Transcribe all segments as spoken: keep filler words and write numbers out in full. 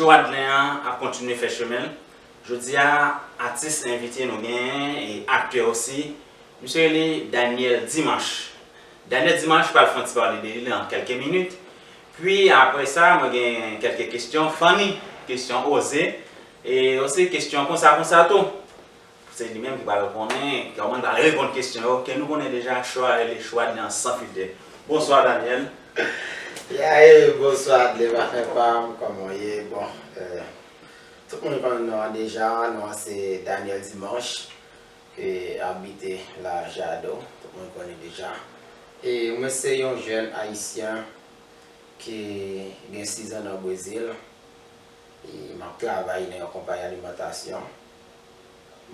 Show Adlen an ap kontinye fè chemen l. Jodi a, atis envite nou genyen e aktè osi. Misye rele Daniel Dimanche. Daniel Dimanche pral fè yon ti pale de li nan kèlke minit. Pi apre sa, mwen gen kèlke kesyon funny, kesyon oze, e osi kesyon konsa konsa tou. Se li menm ki pral konnen kòman l pral reponn kesyon yo, ke nou konnen deja, show a rele Show Adlen an san filtè. Bonswa, Daniel. Yaye, bonswa Adley, patnè pa m, kòman w ye? Bon, euh, tout moun konn non an deja, non an se Daniel Dimanche, ke abite la Jado, tout moun konnen deja. E mwen se yon jèn ayisyen ki gen sis an nan Brezil. E m ap travay nan yon konpayi alimantasyon.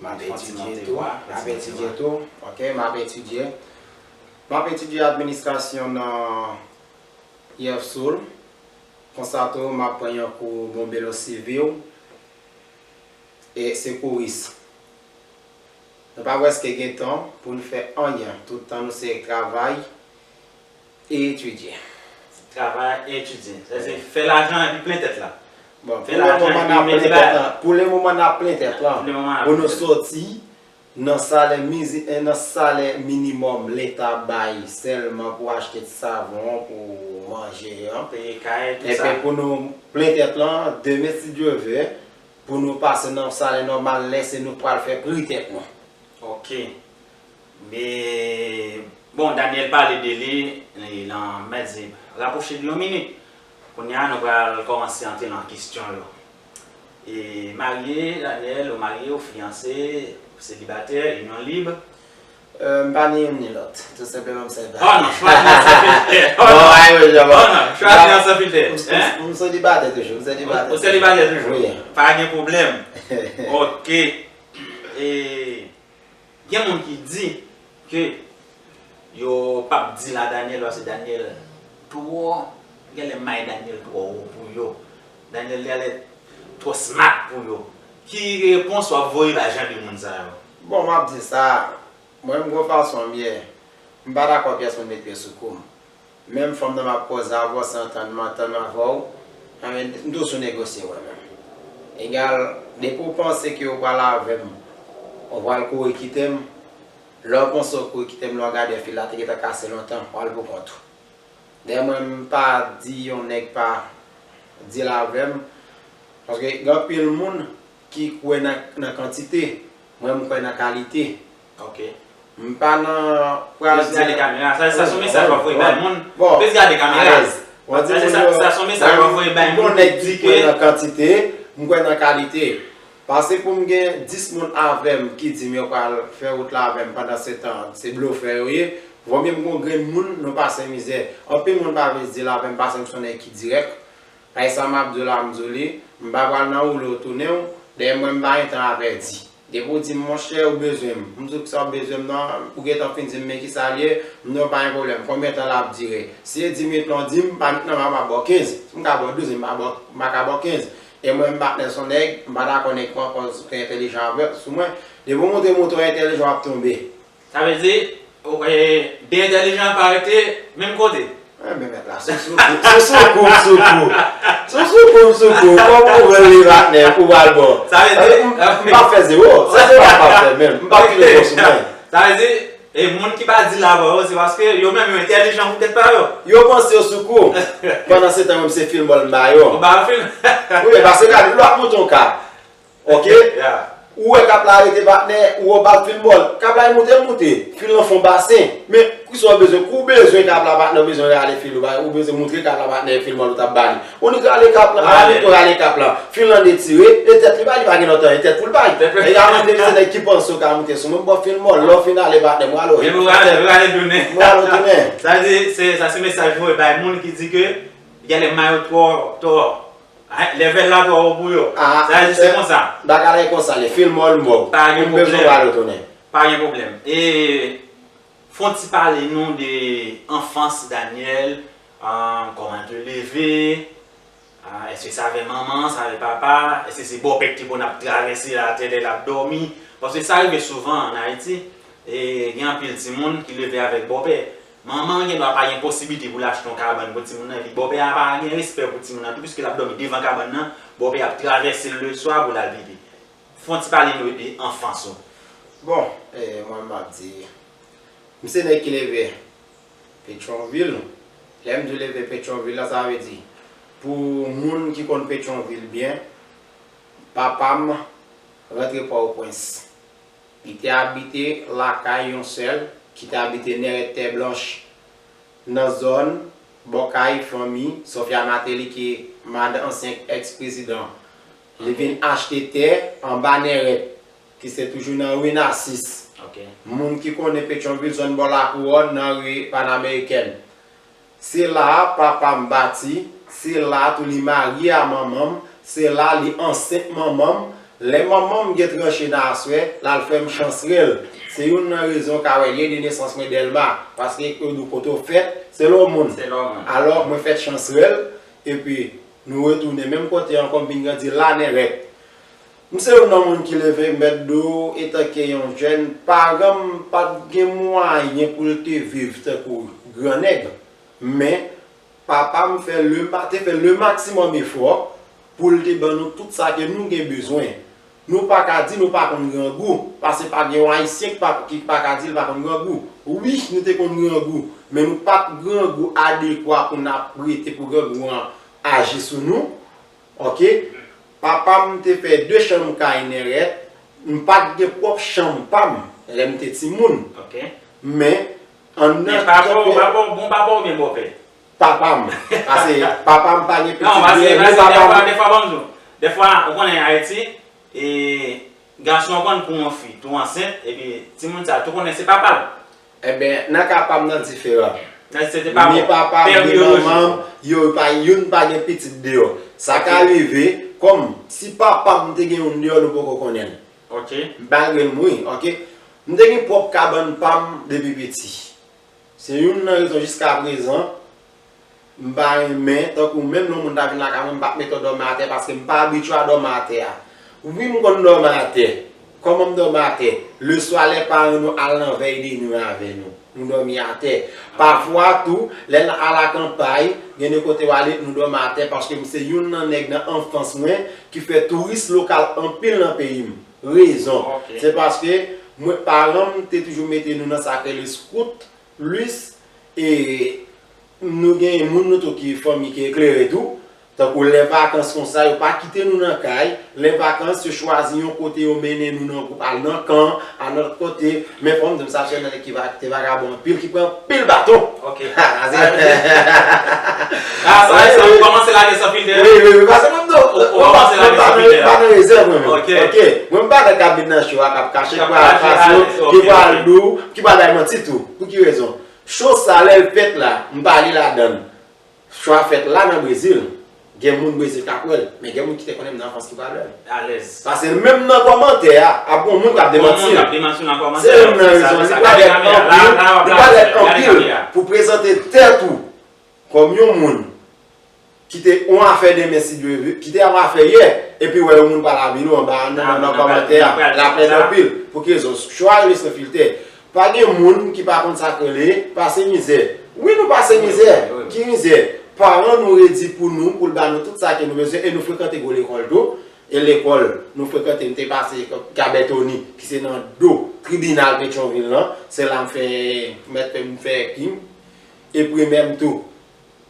M ap etidye tou. M ap etidye tou. Ok, m ap etidye. M ap etidye administrasyon nan IFSUL. Konsa tou, m ap pran yon kou bonbelo sivil e sekouris. Nou pa prèske gen tan pou n fè anyen. Tout tan nou se travay e etidye. Travay e etidye. Sa se fè lajan epi plen tèt la. Bon, pou le moman n ap plen tèt la. Pou le moman n ap plen tèt la. Pou nou soti nan salè mizi, nan salè minimòm leta bay sèlman pou achte ti savon, pou manje an. Peye kay, tout sa. Epi pou nou plen tèt lan, demen si Dye vle, pou nou pase nan yon salè nòmal lè se nou pral fè pri tèt nou. Ok. Men, bon, Daniel pale de li, li nan mèt di rapwoche de yon minit. Kounye a, nou pral kòmanse antre nan kesyon yo. E marye, Daniel, ou marye, ou fiyanse, ou selibatè, inyon lib? Euh, m pa ni youn ni lòt. Tou senpleman m selibatè. Oh non, chwazi an san filtè. Oh non, oh non, chwazi an san filtè. M selibatè toujou, m selibatè. Ou selibatè toujou? Wi. Pa gen pwoblèm. Ok. E gen moun ki di ke yo p ap di la Daniel paske Daniel twò, genlè may Daniel twò wo pou yo. Daniel genlè twò smart pou yo. Ki repons w ap voye bay jan de moun sa yo? Bon, m ap di sa, mwen menm gon fason m ye, m pa dakò pyès moun met pye sou kou m. Menm fanm nan m ap koze avè w, se antann m antann avè w, anben, m toujou negosye mwen menm. Egal, depi w panse ke w pral avè m, w pral kouri kite m, lè w panse w kouri kite m, lè w gade fil la te gentan kase lontan, w al pou kont ou. Dayè mwen m pa di yon nèg pa deal avè m, paske gen anpil moun ki kwè nan, nan kantite, mwen m kwè nan kalite. Ok. M pa nan pral di. Plis gade kamera. Sa, sa se yon mesaj w ap voye bay moun. Bon, plis gade kamera. Sa, sa, sa se yon mesaj w ap voye bay moun ki di ke. M gon nèg ki kwè nan kantite, m kwè nan kalite. Pase pou m gen dis moun avè m ki di m yo pral fè wout la avè m pandan se tan, se blofè yo ye. Vòmye m gon grenn moun, nou pase mizè. Anpil moun pa vle deal avè m pase m se yon nèg ki dirèk. Ay sa m ap di w la, m di w li, m pa pral nan woule w tounen w, dèyè mwen m pa gen tan a pèdi. Depi w di m, monchè, ou bezwen m, m di w kisa w bezwen m nan, ou gentan fin di m men kisa l ye, m di w pa gen pwoblèm, konbyen tan l ap dire? Si se dis minit lan w di m, pa met nan men w, m ap ba w kenz. Si m ka ba w douz, men m pa ba w, m pa ka ba w kenz. E mwen, m patnè s on nèg, m pa dakò nèg pran pòz entèlijan avè, sou mwen. Depi w montre, montre w entèlijan, w ap tonbe. Sa vle di, de entèlijan pa rete menm kote. Enben mèt la, sou sou kou, sou sou kou, sou sou kou, sou sou kou, kòman ou pral li patnè pou pral bon? Sa vle di, m p ap fè zewo, se zewo m p ap fè menm, m p ap fè zewo sou mwen. Sa vle di, e moun ki pa di la avè w, se paske yo menm yo entèlijan pou tèt pa yo. Yo panse yo sou kou, pandan se tan mwen se fil mòl m ba yo. Ou ba yo fil? Wi, paske gade, lè w ap monte yon ka, Ok? Ou wè kap la rete patnè, ou wè w bat fil mòl. Kap la moute, l moute. Fil lan fon basen. Men, kisa w bezwen? Kou w bezwen kap la patnè, w bezwen rale fil ou bay, ou bezwen moutre kap la patnè fil mòl ou t ap ba li. Ou nik rale kap lan, a, ou nik rale kap lan. Fil lan detire, e tèt li bay, li pa gen lòt anyen, tèt pou l bay. E ka mande se nèg ki panse w ka moute sou mwen, m ba w fil mòl, lè w fin ale patnè, m rale w. Epi w rale, w rale tounen. M rale w tounen. Sa vle di, se, sa se mesaj voye bay moun ki di ke genlè may yo twò, twò. Lèvèl la twò wo pou yo. Sa vle di se konsa. Bagay la e konsa l ye, fil mò l mò. Pa gen pwoblèm. Ou bezwen pale w tounen. Pa gen pwoblèm. E fè yon ti pale nou de anfans Daniel, kòman l te leve, èske se avè manman, se avè papa, èske se bòpè ki te konn ap travèse latè lè l ap dòmi? Paske sa rive souvan ann Ayiti, e gen anpil timoun ki leve avèk bòpè. Manman an gendwa pa gen posiblite pou l achte yon kabann pou timoun nan, epi bòpè a pa gen respè pou timoun nan tou, piske l ap dòmi devan kabann nan, Bòpè ap travèse l leswa pou l al pipi. Fè yon ti pale nou de anfans ou. Bon, eh, mwen m ap di, m se nèg ki leve Petyonvil. Lè m di leve Petyonvil la, sa vle di, pou moun ki konn Petyonvil byen, papa m rantre Pòtoprens. Li te abite lakay yon sè l ki te abite Nèrèt Tè Blanch, nan zòn bò kay fanmi Sophia Martelly, ki madanm ansyen èks prezidan. Li vin achte tè anba Nèrèt, ki se toujou nan ri Nasis. Moun ki konnen Petyonvil, zòn bò Lakouwòn, nan ri Panamerikèn. Se la a papa m pati, se la a tou li marye a manman m, se la a li ansent manman m. Lè manman m gen tranche nan aswè, l al fè m Chansrèl. Se youn nan rezon w ka wè lye de nesans mwen Dèlma, paske yo di w kote w fèt, se la w moun. Se la w moun. Alò, mwen fèt Chansrèl, epi nou retounen menm kote ankò, m vin grandi la Nèrèt. M se youn nan moun ki leve Mèt Dou etanke yon jèn. Paran m pa t gen mwayen pou l te viv tankou gran nèg, men papa m fè le ma-, te fè le maksimòm efò pou l te ban nou tout sa ke nou gen bezwen. Nou pa ka di nou pa konn grangou, paske pa gen yon Ayisyen ki pa, ki pa ka di l pa konn grangou. Wi, nou te konn grangou, men nou pa t grangou adekwa pou n ap rete pou grangou an aji sou nou. Oke? Papa m te fè de chanm kay Nèrèt. M pa t gen pwòp chanm pa m lè m te timoun. Oke. Men, anndan Men papa w, papa w, bon papa w oubyen bòpè? Papa m. Pase papa m pa gen pitit. Non, pase, pase papa m, defwa, defwa, ban m di w, defwa, ou konnen Ayiti, e, gason an konn pou yon fi tou ansent, epi timoun sa tou konnen se papa l. Enben, nan ka pa m nan diferan. Ni papa m, ni manman m, yo pa, youn pa gen pitit deyò. Sa ka rive, kòm si papa m te gen youn deyò, nou poko konnen l. M pa gen l, wi, oke. M te gen pwòp kabann pa m depi piti. Se youn nan rezon jiskaprezan m pa renmen, tankou menm lè yon moun ta vin lakay mwen, m p ap mete w dòmi atè paske m pa abitye a dòmi atè a. Wi, m konn dòmi atè. Kòman m dòmi atè? Leswa, lè paran nou al nan vèy de nwi avè nou, nou dòmi atè. Pafwa tou, lè n al akanpay, gen de kote w ale, nou dòmi atè, paske m se youn nan nèg nan anfans mwen ki fè touris lokal anpil nan peyi m. Rezon, se paske mwen, paran m te toujou mete nou nan sa k rele skout, lus, e nou gen moun nou tou ki fanmi ki eklere tou. Tankou lè vakans konsa, yo pa kite nou nan kay. Lè vakans, yo chwazi yon kote, yo mennen nou nan gwoup, al nan kan, al nan lòt kote. Men fò m di w, m se youn nan nèg ki va, te vagabon anpil, ki pran anpil baton. Oke. Ah, sa, sa, ou kòmanse lage san filtè. Wi, wi, wi, pase mwen m di w, ou kòmanse lage san filtè, m pa nan rezèv mwen menm. Oke. Oke. Mwen m pa nan kabin nan cho a k ap kache, ki pral fason, ki pral dou, ki pral bay manti tou. Pou ki rezon? Cho sa, lè l fèt la, m pa ale ladan l. Cho a fèt la nan Brezil. Gen moun Brezil k ap wè l, men gen moun ki te konnen m nan anfans ki pral wè l. Alèz. Pase menm nan kòmantè a, ap gon moun k ap demanti l. Gon moun k ap demanti w nan kòmantè a. Se youn nan rezon, li pa lèd anpil, li pa lèd anpil pou prezante tèt ou kòm yon moun ki te yon afè demen, si Dye vle, ki te yon afè yè, epi wè yon moun pale avè nou anba nan, nan kòmantè a, l ap lèd anpil. Pou ki rezon? Cho a rele san filtè. Pa gen moun ki pa konn sa k rele pase mizè. Wi, nou pase mizè. Ki mizè? Paran nou redi pou nou, pou l ba nou tout sa ke nou bezwen, e nou frekante gwo lekòl tou. E lekòl nou frekante, m te pase Gabètoni, ki se nan do tribinal Petyonvil lan. Se la m fè, mèt fè m fè kim, e primè m tou.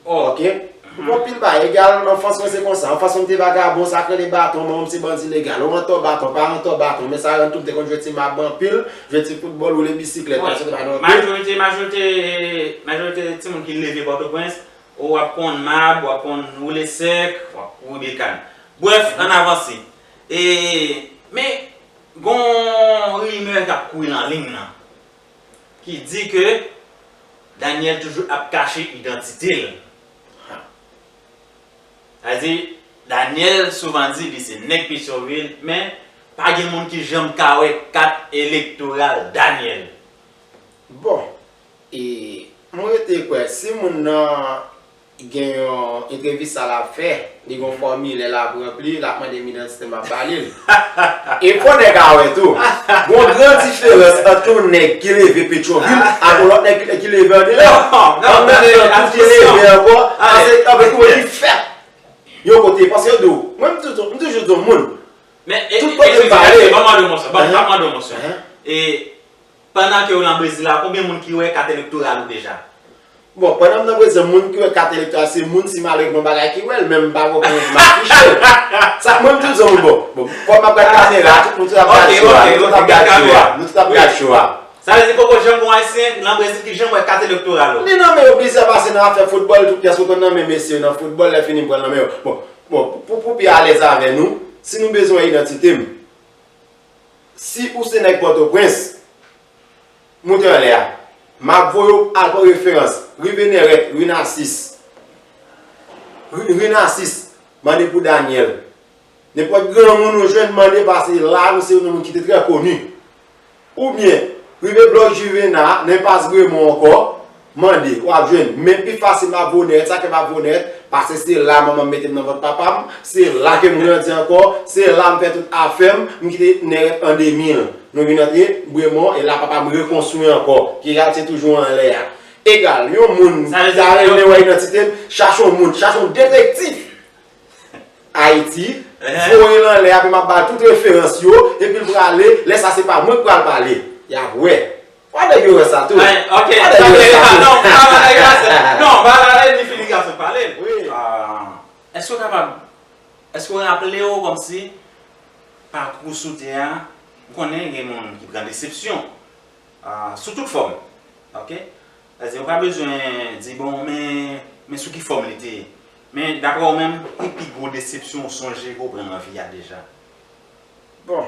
Oke. Bon, anpil bagay. Egal, anfans mwen se konsa. Anfans mwen m te vagabon, sa k rele baton, manman m se bandi legal. Ou rantò baton, pa rantò baton. Men sa rann tou, m te konn jwe ti mab anpil, jwe ti foutbòl, woule bisiklèt. Wi. Sa te ba nou anpil. Majorite, majorite, majorite timoun ki leve Pòtoprens, w ap konn mab, w ap konn woule sèk, w ap woule kann. Brèf, ann avanse. E, men, gon rimè k ap kouri nan liy nan ki di ke Daniel toujou ap kache idantite l. Sa vle di, Daniel souvan di li se nèg Petyonvil, men pa gen moun ki janm ka wè kat elektoral Daniel. Bon, e mwen rete kwè, si moun nan gen yon entrevis sa l ap fè, li gen yon fòmilè l ap ranpli, l ap mande m idantite m, m ap ba li l. E fò nèg a wè tou. Gon gran diferans ant yon nèg ki leve Petyonvil ak yon lòt nèg ki, ki leve andeyò. Non, non, non, non, ki leve ankò, pase, anfen, tou li fèt. Yon kote, paske yo di w, mwen m toujou, m toujou di yon moun, men, e, tout kote m pale. Ban m mande w yon mòso, ban m mande w yon mòso. E, pandan ke w nan Brezil la, konbyen moun ki wè kat elektoral ou deja? Bon, pandan m nan Brezil, moun ki wè kat elektoral, se moun si malerezman bagay ki wè l, men m pa wè pou m afiche l. Sa, mwen m toujou di yon moun, bon, bon, kòm m ap gad kamera, tout moun sou ap gad show a, nou tout ap gad show a, nou tout ap gad show a. Sa vle di poko janm gon Ayisyen nan Brezil ki janm wè kat elektoral ou? Li nan men yo, plizyè pase nan afè foutbòl, tout pyès ou konn nan men mesye yo nan foutbòl, lè fini m pran l nan men yo. Bon, bon, pou, pou pi alèz avè nou, si nou bezwen wè idantite m, si ou se nèg Pòtoprens, moute anlè a. M ap voye w al pran referans. Rive Nèrèt, ri Nasis. Ri, ri Nasis, mande pou Daniel. Nenpòt granmoun ou jwenn, mande, pase la nou se youn nan moun ki te trè koni. Oubyen, rive blòk Juvena, nan enpas Bremon ankò, mande, w ap jwenn. Men pi fasil m ap voye w Nèrèt, sa k fè m ap voye w Nèrèt, paske se la manman m mete m nan vant papa m, se la ke m grandi ankò, se la m fè tout afè m, m kite Nèrèt an de mil. Nou vin antre Bremon, e la papa m rekonstwi ankò, ki katye toujou anlè a. Egal, yon moun ki ta renmen wè idantite m, chache yon moun, chache yon detektif Ayiti, voye l anlè, epi m ap ba l tout referans yo, epi l prale, lè sa se pa mwen k pral pale. Y ap wè. Fò nèg yo wè sa tou. Fò nèg yo wè sa tou. Non, pa nèg yo wè sa. Non, pa la, li fini gason pale. Wi. Ah, èske w kapab, èske w raple w kòmsi pakou sou tè a, m konnen gen moun ki pran desepsyon, ah, sou tout fòm. Ok? Sa vle di, ou pa bezwen di, bon, men, men sou ki fòm li te ye. Men, daprè w menm, ki pi gwo desepsyon ou sonje ke w pran nan vi a deja? Bon,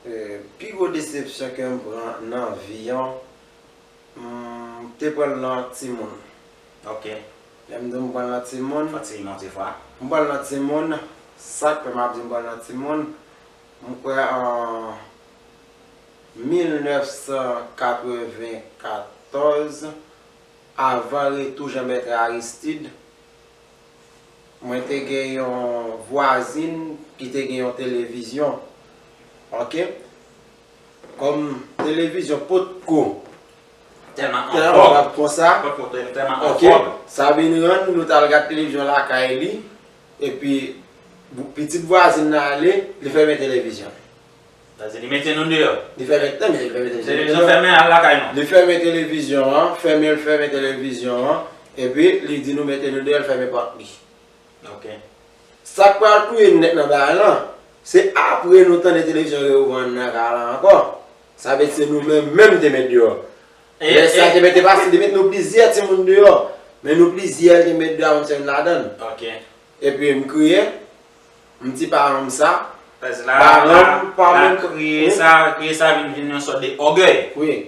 eh, pi gwo desepsyon ke m pran nan vi an, m te pran l nan timoun. Ok. Lè m di w m pran l nan timoun. Fò ti monte fwa. M pran l nan timoun. Sa k fè m ap di m pran l nan timoun, m kwè an mil nèf san katreven katòz, avan retou Jean Bertrand Aristide, mwen te gen yon vwazin ki te gen yon televizyon. Ok? Kòm televizyon potko tèlman an vòg konsa, potko tèlman an vòg, sa vin rann nou t al gad televizyon lakay li, epi pitit vwazin nan ale, li fèmen televizyon. Sa vle di li mete nou deyò. Li fèmen, non, men li fèmen televizyon. Televizyon fèmen, al lakay nou. Li fèmen televizyon an, fèmen, l fèmen televizyon an, epi li di nou mete nou deyò, l fèmen pòt li. Ok. Sa k pral touye n nèt nan bagay lan, se apre nou tande televizyon reouvri nan kay la ankò. Sa vle di se nou menm menm te met deyò. Lè sa te mete pase, li met nou plizyè timoun deyò. Men nou plizyè te met deyò, mwen se youn ladan l. Ok. Epi m kriye, m di paran m sa. Paske la, paran m pa menm kriye sa, kriye sa vin, vin yon sòt de ògèy. Wi.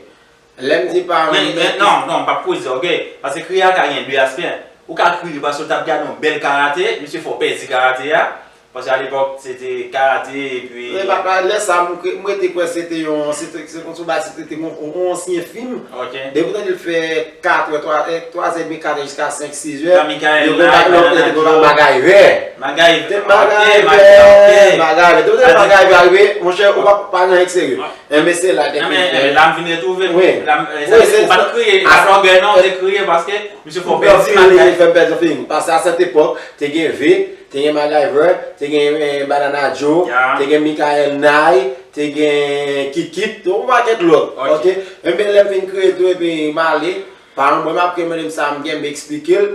Lè m di paran m, men, men, non, non, m p ap koze ògèy. Paske kriye a ka gen de aspè. Ou ka kriye paske w t ap gade yon bèl karate, misye fè w pèdi karate a. Paske alepòk, se te karate, epi men pa, pa, lè sa, m kre-, m rete kwè se te yon, se te, se kòmsi w ba, se te, te yon, yon ansyen fim. Ok. Depi w tande l fè katrè, twa, eh, twazè edmi, katrè jiska senk, sizè, yo gen yon bagay, non, yo gen yon bagay MacGyver. MacGyver, ok, MacGyver, ok. MacGyver. Depi w tande MacGyver rive, monchè, ou pa, pa nan èk serye. Enben, se la, non, men, eh, la m vin retwouve m. Wi. La m, eh, sa vle di, ou pa t kriye, a lògè non, ou te kriye paske misye fè w pèdi MacGyver. Fè m pèdi yon fim. Paske a sèt epòk, te gen V, te gen MacGyver, te gen, eh, Banana Joe, te gen Michael Knight, te gen Kikit, te yon pakèt lòt. Ok. Ok? Enben, lè m fin kriye tou, epi m ale, paran mwen, m ap kriye, mande m sa, m genbe eksplike l.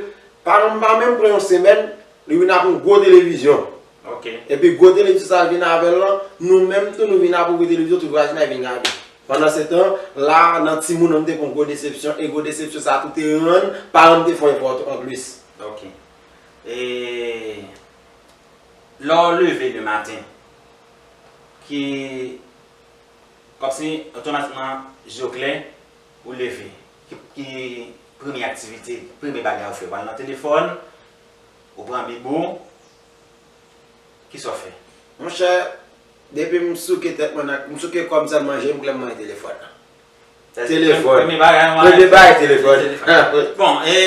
Paran m pa menm pran yon semèn, li vin ak yon gwo televizyon. Ok. Epi gwo televizyon sa l vin avè l lan, nou menm tou nou vin apwopri televizyon, tout vwazinay vin gade. Pandansetan, la, nan timoun an, m te pran gwo desepsyon, e gwo desepsyon sa tou te rann paran m te fè yon efò tou anplis. Ok. E lè w leve le maten, ki Kòmsi, otomatikman, je w klè, ou leve. Ki, ki premye aktivite, premye bagay ou fè? Ou al nan telefòn, ou pran Bib ou, kisa w fè? Monchè, depi m souke tèt mwen nan, m souke kò m sèlman, je m klè, m manje telefòn nan. Telefòn. Premye bagay, premye bagay, telefòn. Bon, e,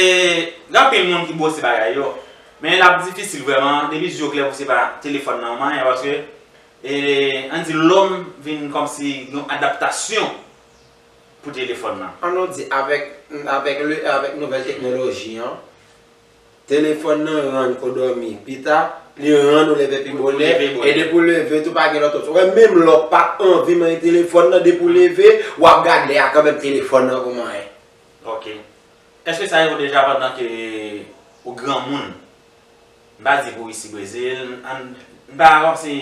gen anpil moun ki bwose bagay yo. Men l ap difisil vrèman, depi je w klè pou se pa telefòn nan ou manyen, paske E, ann di, lòm vin kòmsi yon adaptasyon pou telefòn nan. Ann nou di, avèk, avèk le, avèk nouvèl teknoloji an, Telefòn nan rann ou dòmi pita, li rann ou leve pi bonè, e depi w leve tou pa gen lòt opsyon. Wè, menm lè w pa t anvi manyen telefòn nan, depi w leve, w ap gad lè a kanmenm, telefòn nan pou manyen. Ok. Èske sa rive w deja pandan ke ou granmoun? M pa di pou isi Brezil, ann, m pa kòmsi,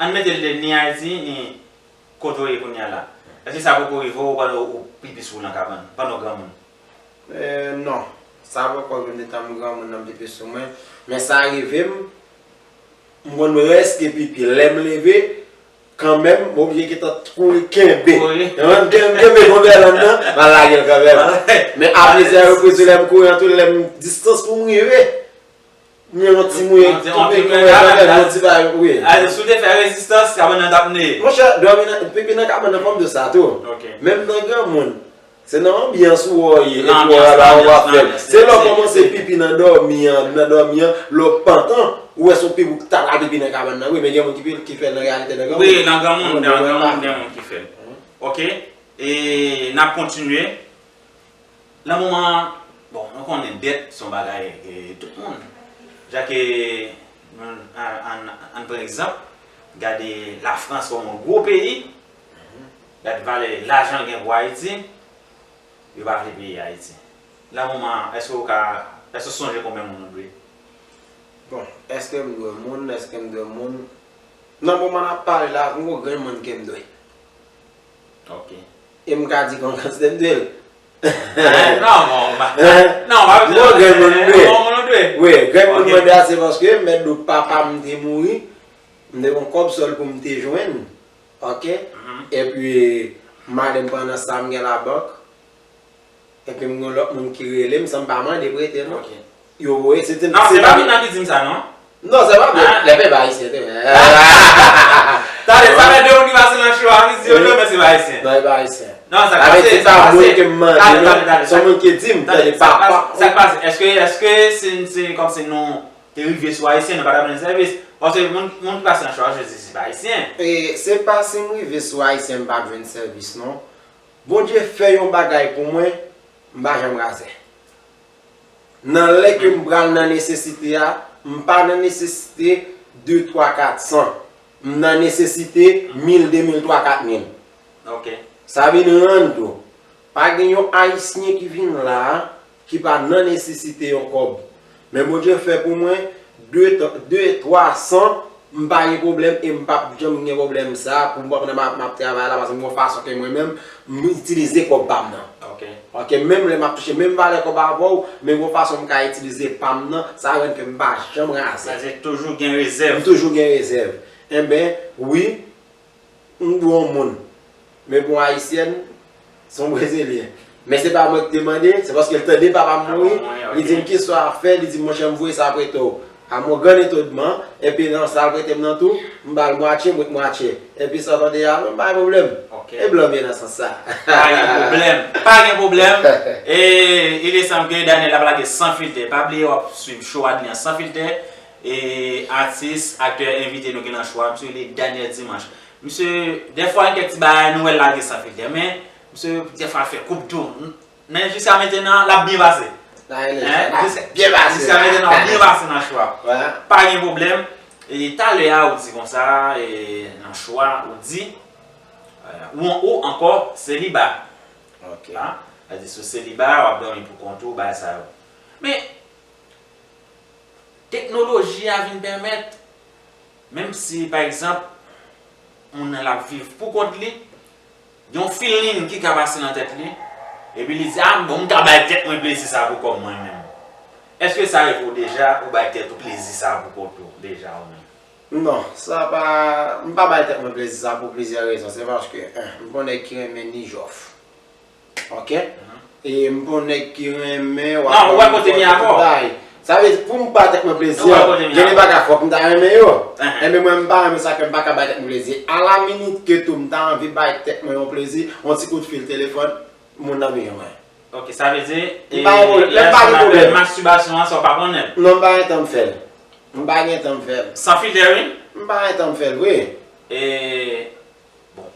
ann mete l ni Ayiti, ni kote w ye kounye a la. Èske sa poko rive w pandan w pipi sou w nan kabann, pandan w granmoun? Eh, non. Sa poko vin nan tan m granmoun nan m pipi sou mwen. Men sa rive m, m konn rèske pipi. Lè m leve, kanmenm, m oblije gentan kouri kenbe. Kouri. Kenbe konbèlan nan, m al lage l kanmenm. Men a plizyè repriz, lè m kouri an tou, lè m distans pou m rive. M gen yon ti mouye, yon ti mouye kanmenm, yon ti bagay, wi. Alò, si w te fè rezistans, kabann nan t ap neye. Monchè, dòmi nan, pipi nan kabann nan, fò m di w sa tou. Ok. Menm nan granmoun, se nan anbyans ou wè w ye, epi w wè la w ap fè l. Se lè w kòmanse pipi nan dòmi an, nan dòmi an, lè w pantan, ou wè se yon pipi ou ta pral pipi nan kabann nan, wi, men gen moun ki, ki fè l nan reyalite nan granmoun. Wi, nan granmoun, nan granmoun, gen moun ki fè l. Ok, e n ap kontinye. Nan moman, bon, nou konnen dèt se yon bagay e, tout moun. Jan ke, ann, ann, ann pran egzanp, gade Lafrans kòm yon gwo peyi, gade valè lajan l gen pou Ayiti, yo pa vle peye Ayiti. Nan moman, èske w ka, èske w sonje konbyen moun ou dwe? Bon, èske m dwe moun, èske m dwe moun? Nan moman n ap pale la, m gon grenn moun ke m dwe. Ok. E m ka di konn kantite m dwe l. Non, non, non, pa bezwen. Bon, grenn moun m dwe. Bon, moun ou dwe. Wi, grenn moun mwen dwe a se paske m mèt di w papa m te mouri, m te gon kòb sòl pou m te jwenn. Ok? Epi, madanm pandan sa m gen labank. Epi m gen lòt moun ki rele m san m pa mande prete non. Yo voye se te. Non, se pa moun nan ki di m sa non. Non, se pa vre. Lè pèp ayisyen te. Tande, sa fè de moun ki pase nan cho a, ki di yo non, men se pa ayisyen. Non, e pa ayisyen. Non, sa k pase, sa k pase. Tande, tande, tande. Se yon moun ki di m, tande, papa. Sa k pase, èske, èske se, se kòmsi nou te rive sou ayisyen, nou pa t ap jwenn sèvis? Paske moun, moun ki pase nan cho a, yo di se pa ayisyen. E se pa si m rive sou ayisyen m p ap jwenn sèvis non. Bondye fè yon bagay pou mwen, m pa janm razè. Nan lè ke m pral nan nesesite a, m pa nan nesesite de, twa, kat san. M nan nesesite mil, de mil, twa, kat mil. Sa vin rann tou, pa gen yon Ayisyen ki vin la a ki pa nan nesesite yon kòb. Men Bondye fè pou mwen de, de, twa san, m pa gen pwoblèm e m p ap janm gen pwoblèm sa pou m pandan m ap, m ap travay la, paske m gon fason ke mwen menm, m itilize kòb pa m nan. Ok, menm lè m ap touche menm valè kòb avè w, men gon fason m ka itilize pa m nan, sa rann ke m pa janm razè. Sa vle di toujou gen rezèv. M toujou gen rezèv. Enben, wi, m dwe yon moun. Men pou yon ayisyèn, se yon brezilyen. Men se pa mwen ki te mande, se paske l tande papa m mouri, li di m kisa w ap fè, li di m monchè m voye sa prete w. A mon grand étonnement, epi nan sa l prete m nan tou, m ba l mwatye, m ret mwatye. Epi sa w tande a, m pa gen pwoblèm. E blan m ye nan sans sa. Pa gen pwoblèm, pa gen pwoblèm. E il est sanm ke Daniel ap lage san filtè. Pa bliye w ap swiv show Adley an san filtè. E atis, aktè, envite nou ki nan show a, misye rele Daniel Dimanche. Misye, dèfwa gen kèk ti bagay nou wè l lage san filtè, men misye dèfwa l fè koup tou. Men jiska mentenan, l ap byen pase. Hein? Jiska mentenan, l ap byen pase nan show a. Pa gen pwoblèm. E talè a, ou di konsa, e nan show a, ou di, e, ou, ou ankò seliba. Ok. Sa vle di si w seliba, w ap dòmi pou kont ou, bagay sa yo. Men, teknoloji a vin pèmèt, menm si, pa egzanp, moun nan l ap viv pou kont li, gen yon feeling ki ka pase nan tèt li, epi li di, a, bon, m ka bay tèt mwen plezi sa pou kò m mwen menm. Èske sa rive w deja, ou bay tèt ou plezi sa pou kont ou deja ou menm? Non, sa pa, m pa bay tèt mwen plezi sa pou plizyè rezon. Se paske, en, m pa yon nèg ki renmen ni jòf. Ok? E m pa yon nèg ki renmen w ap ban m fòt tout bagay. Sa vle di, pou m bay tèt mwen plezi an, gen de bagay fòk m ta renmen yo. Enben mwen, m pa renmen sa, fè m pa ka bay tèt mwen plezi. Alaminit ke tou m ta anvi bay tèt mwen yon plezi, yon ti kout fil telefòn, moun nan bezwen mwen. Ok, sa vle di, e, lè sa n ap fè mastibasyon an, sa w pa konnen l? Non, m pa gen tan m fè l. M pa gen tan m fè l. San filtè, wi? M pa gen tan m fè l, wi. E, bon.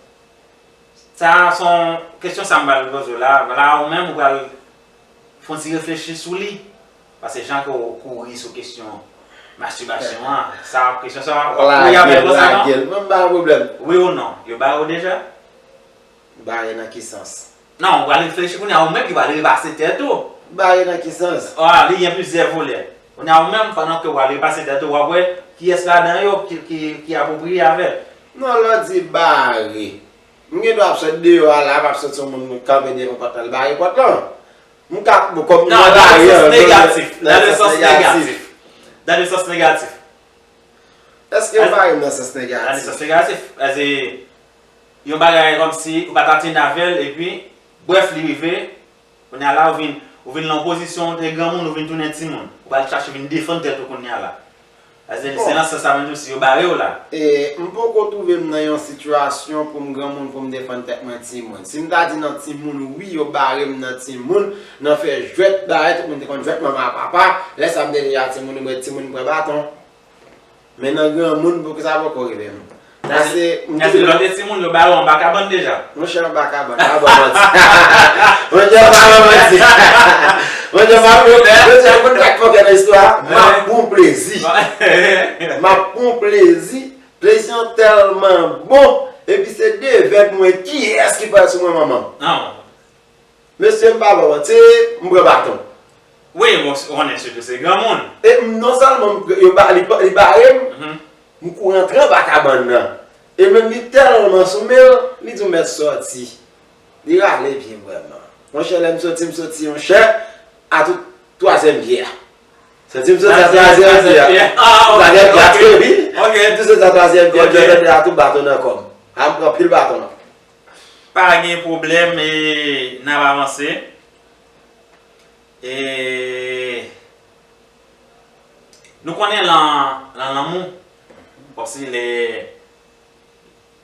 Sa a se yon kesyon sa m pral poze w la. La, ou menm, ou pral fè yon ti reflechi sou li. Paske jan ke w kouri sou kesyon mastibasyon an, sa, kesyon sa, w ap kouri avè l konsa, non? Lage l, lage l. Mwen, m pa gen pwoblèm. Wi ou non? Yo bare w deja? Bare nan ki sans? Non, ou pral reflechi kounye a, ou menm ki pral repase tèt ou. Bare nan ki sans? Ah, li gen plizyè volè. Kounye a, ou menm, pandan ke w pral repase tèt ou, w ap wè kiyès ladan yo ki, ki, ki apwopriye avè l. Non, lè w di bare. M gen dwa ap sot deyò a la, m ap santi yon moun kanpe devan pòt la, l bare pòt lan. M ka, bon, kòm... Non, nan yon sans negatif. Nan yon sans negatif. Nan yon sans negatif. Èske yo bare m nan sans negatif? Nan yon sans negatif. Èske yon bagay kòmsi ou pa t atenn avè l, epi, brèf, li rive, kounye a la, ou vin, ou vin nan yon pozisyon, ou te granmoun, ou vin tounen timoun. Ou pral chache vin defann tèt ou kounye a la. Èske se nan sans sa menm tou, si yo bare w la? E, m poko twouve m nan yon sitiyasyon pou m granmoun, pou m defann tèt mwen timoun. Si m ta di nan timoun, wi, yo bare m nan timoun, nan fè jwèt, dayè tout moun te konn jwèt manman ak papa, lè sa m te deja timoun, mwen timoun, m pran baton. Men nan granmoun, poukisa poko rive m? Sa se, m... Èske lè w te timoun, yo bare w anba kabann deja? Monchè, anba kabann, pa ban manti. Monchè, pa ban manti. Monchè, pa ban manti. Monchè, konn sa k fòkè nan istwa a? M ap pran plezi. M ap pran plezi. Plezi an tèlman bon. Epi se de vèb mwen, kiyès ki pral sou mwen, manman? Non. Mesye, m pa ba w manti, m pran baton. Wi, bon, ou konnen sitou se granmoun. E m, non sèlman m, yo ba, li, li bare m, m kouri antre anba kabann nan. E menm li tèlman sou men l, li di w mèt sòti. Li rale pye m vrèman. Monchè, lè m soti, m soti, monchè, a tout twazyèm pye a. Soti, m soti a twazyèm pye a. Twazyèm pye a, wi. M di soti a twazyèm pye a, m soti a tout baton nan kò m. A, m pran pil baton nan. Pa gen pwoblèm, e n ap avanse. E nou konnen lan, lan lanmou, kòmsi lè,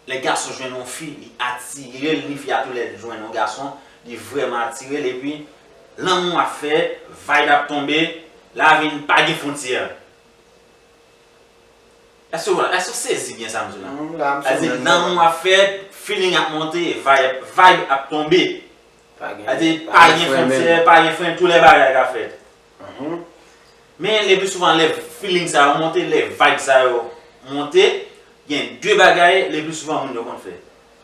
lè gason jwenn yon fi, li atire l, ni fi a tou lè jwenn yon gason, li vrèman atire l, epi lanmou ap fèt, vibe ap tonbe, la vin pa gen fwontyè. Èske w, èske w sezi byen sa m di w la? Sa di, lanmou ap fèt, feeling ap monte, vibe, vibe ap tonbe. Sa di, pa gen fwontyè, pa gen fren, tou lè bagay ka fèt. Men le pli souvan, lè feeling sa yo monte, lè vibe sa yo monte, gen de bagay le pli souvan moun yo konn fè.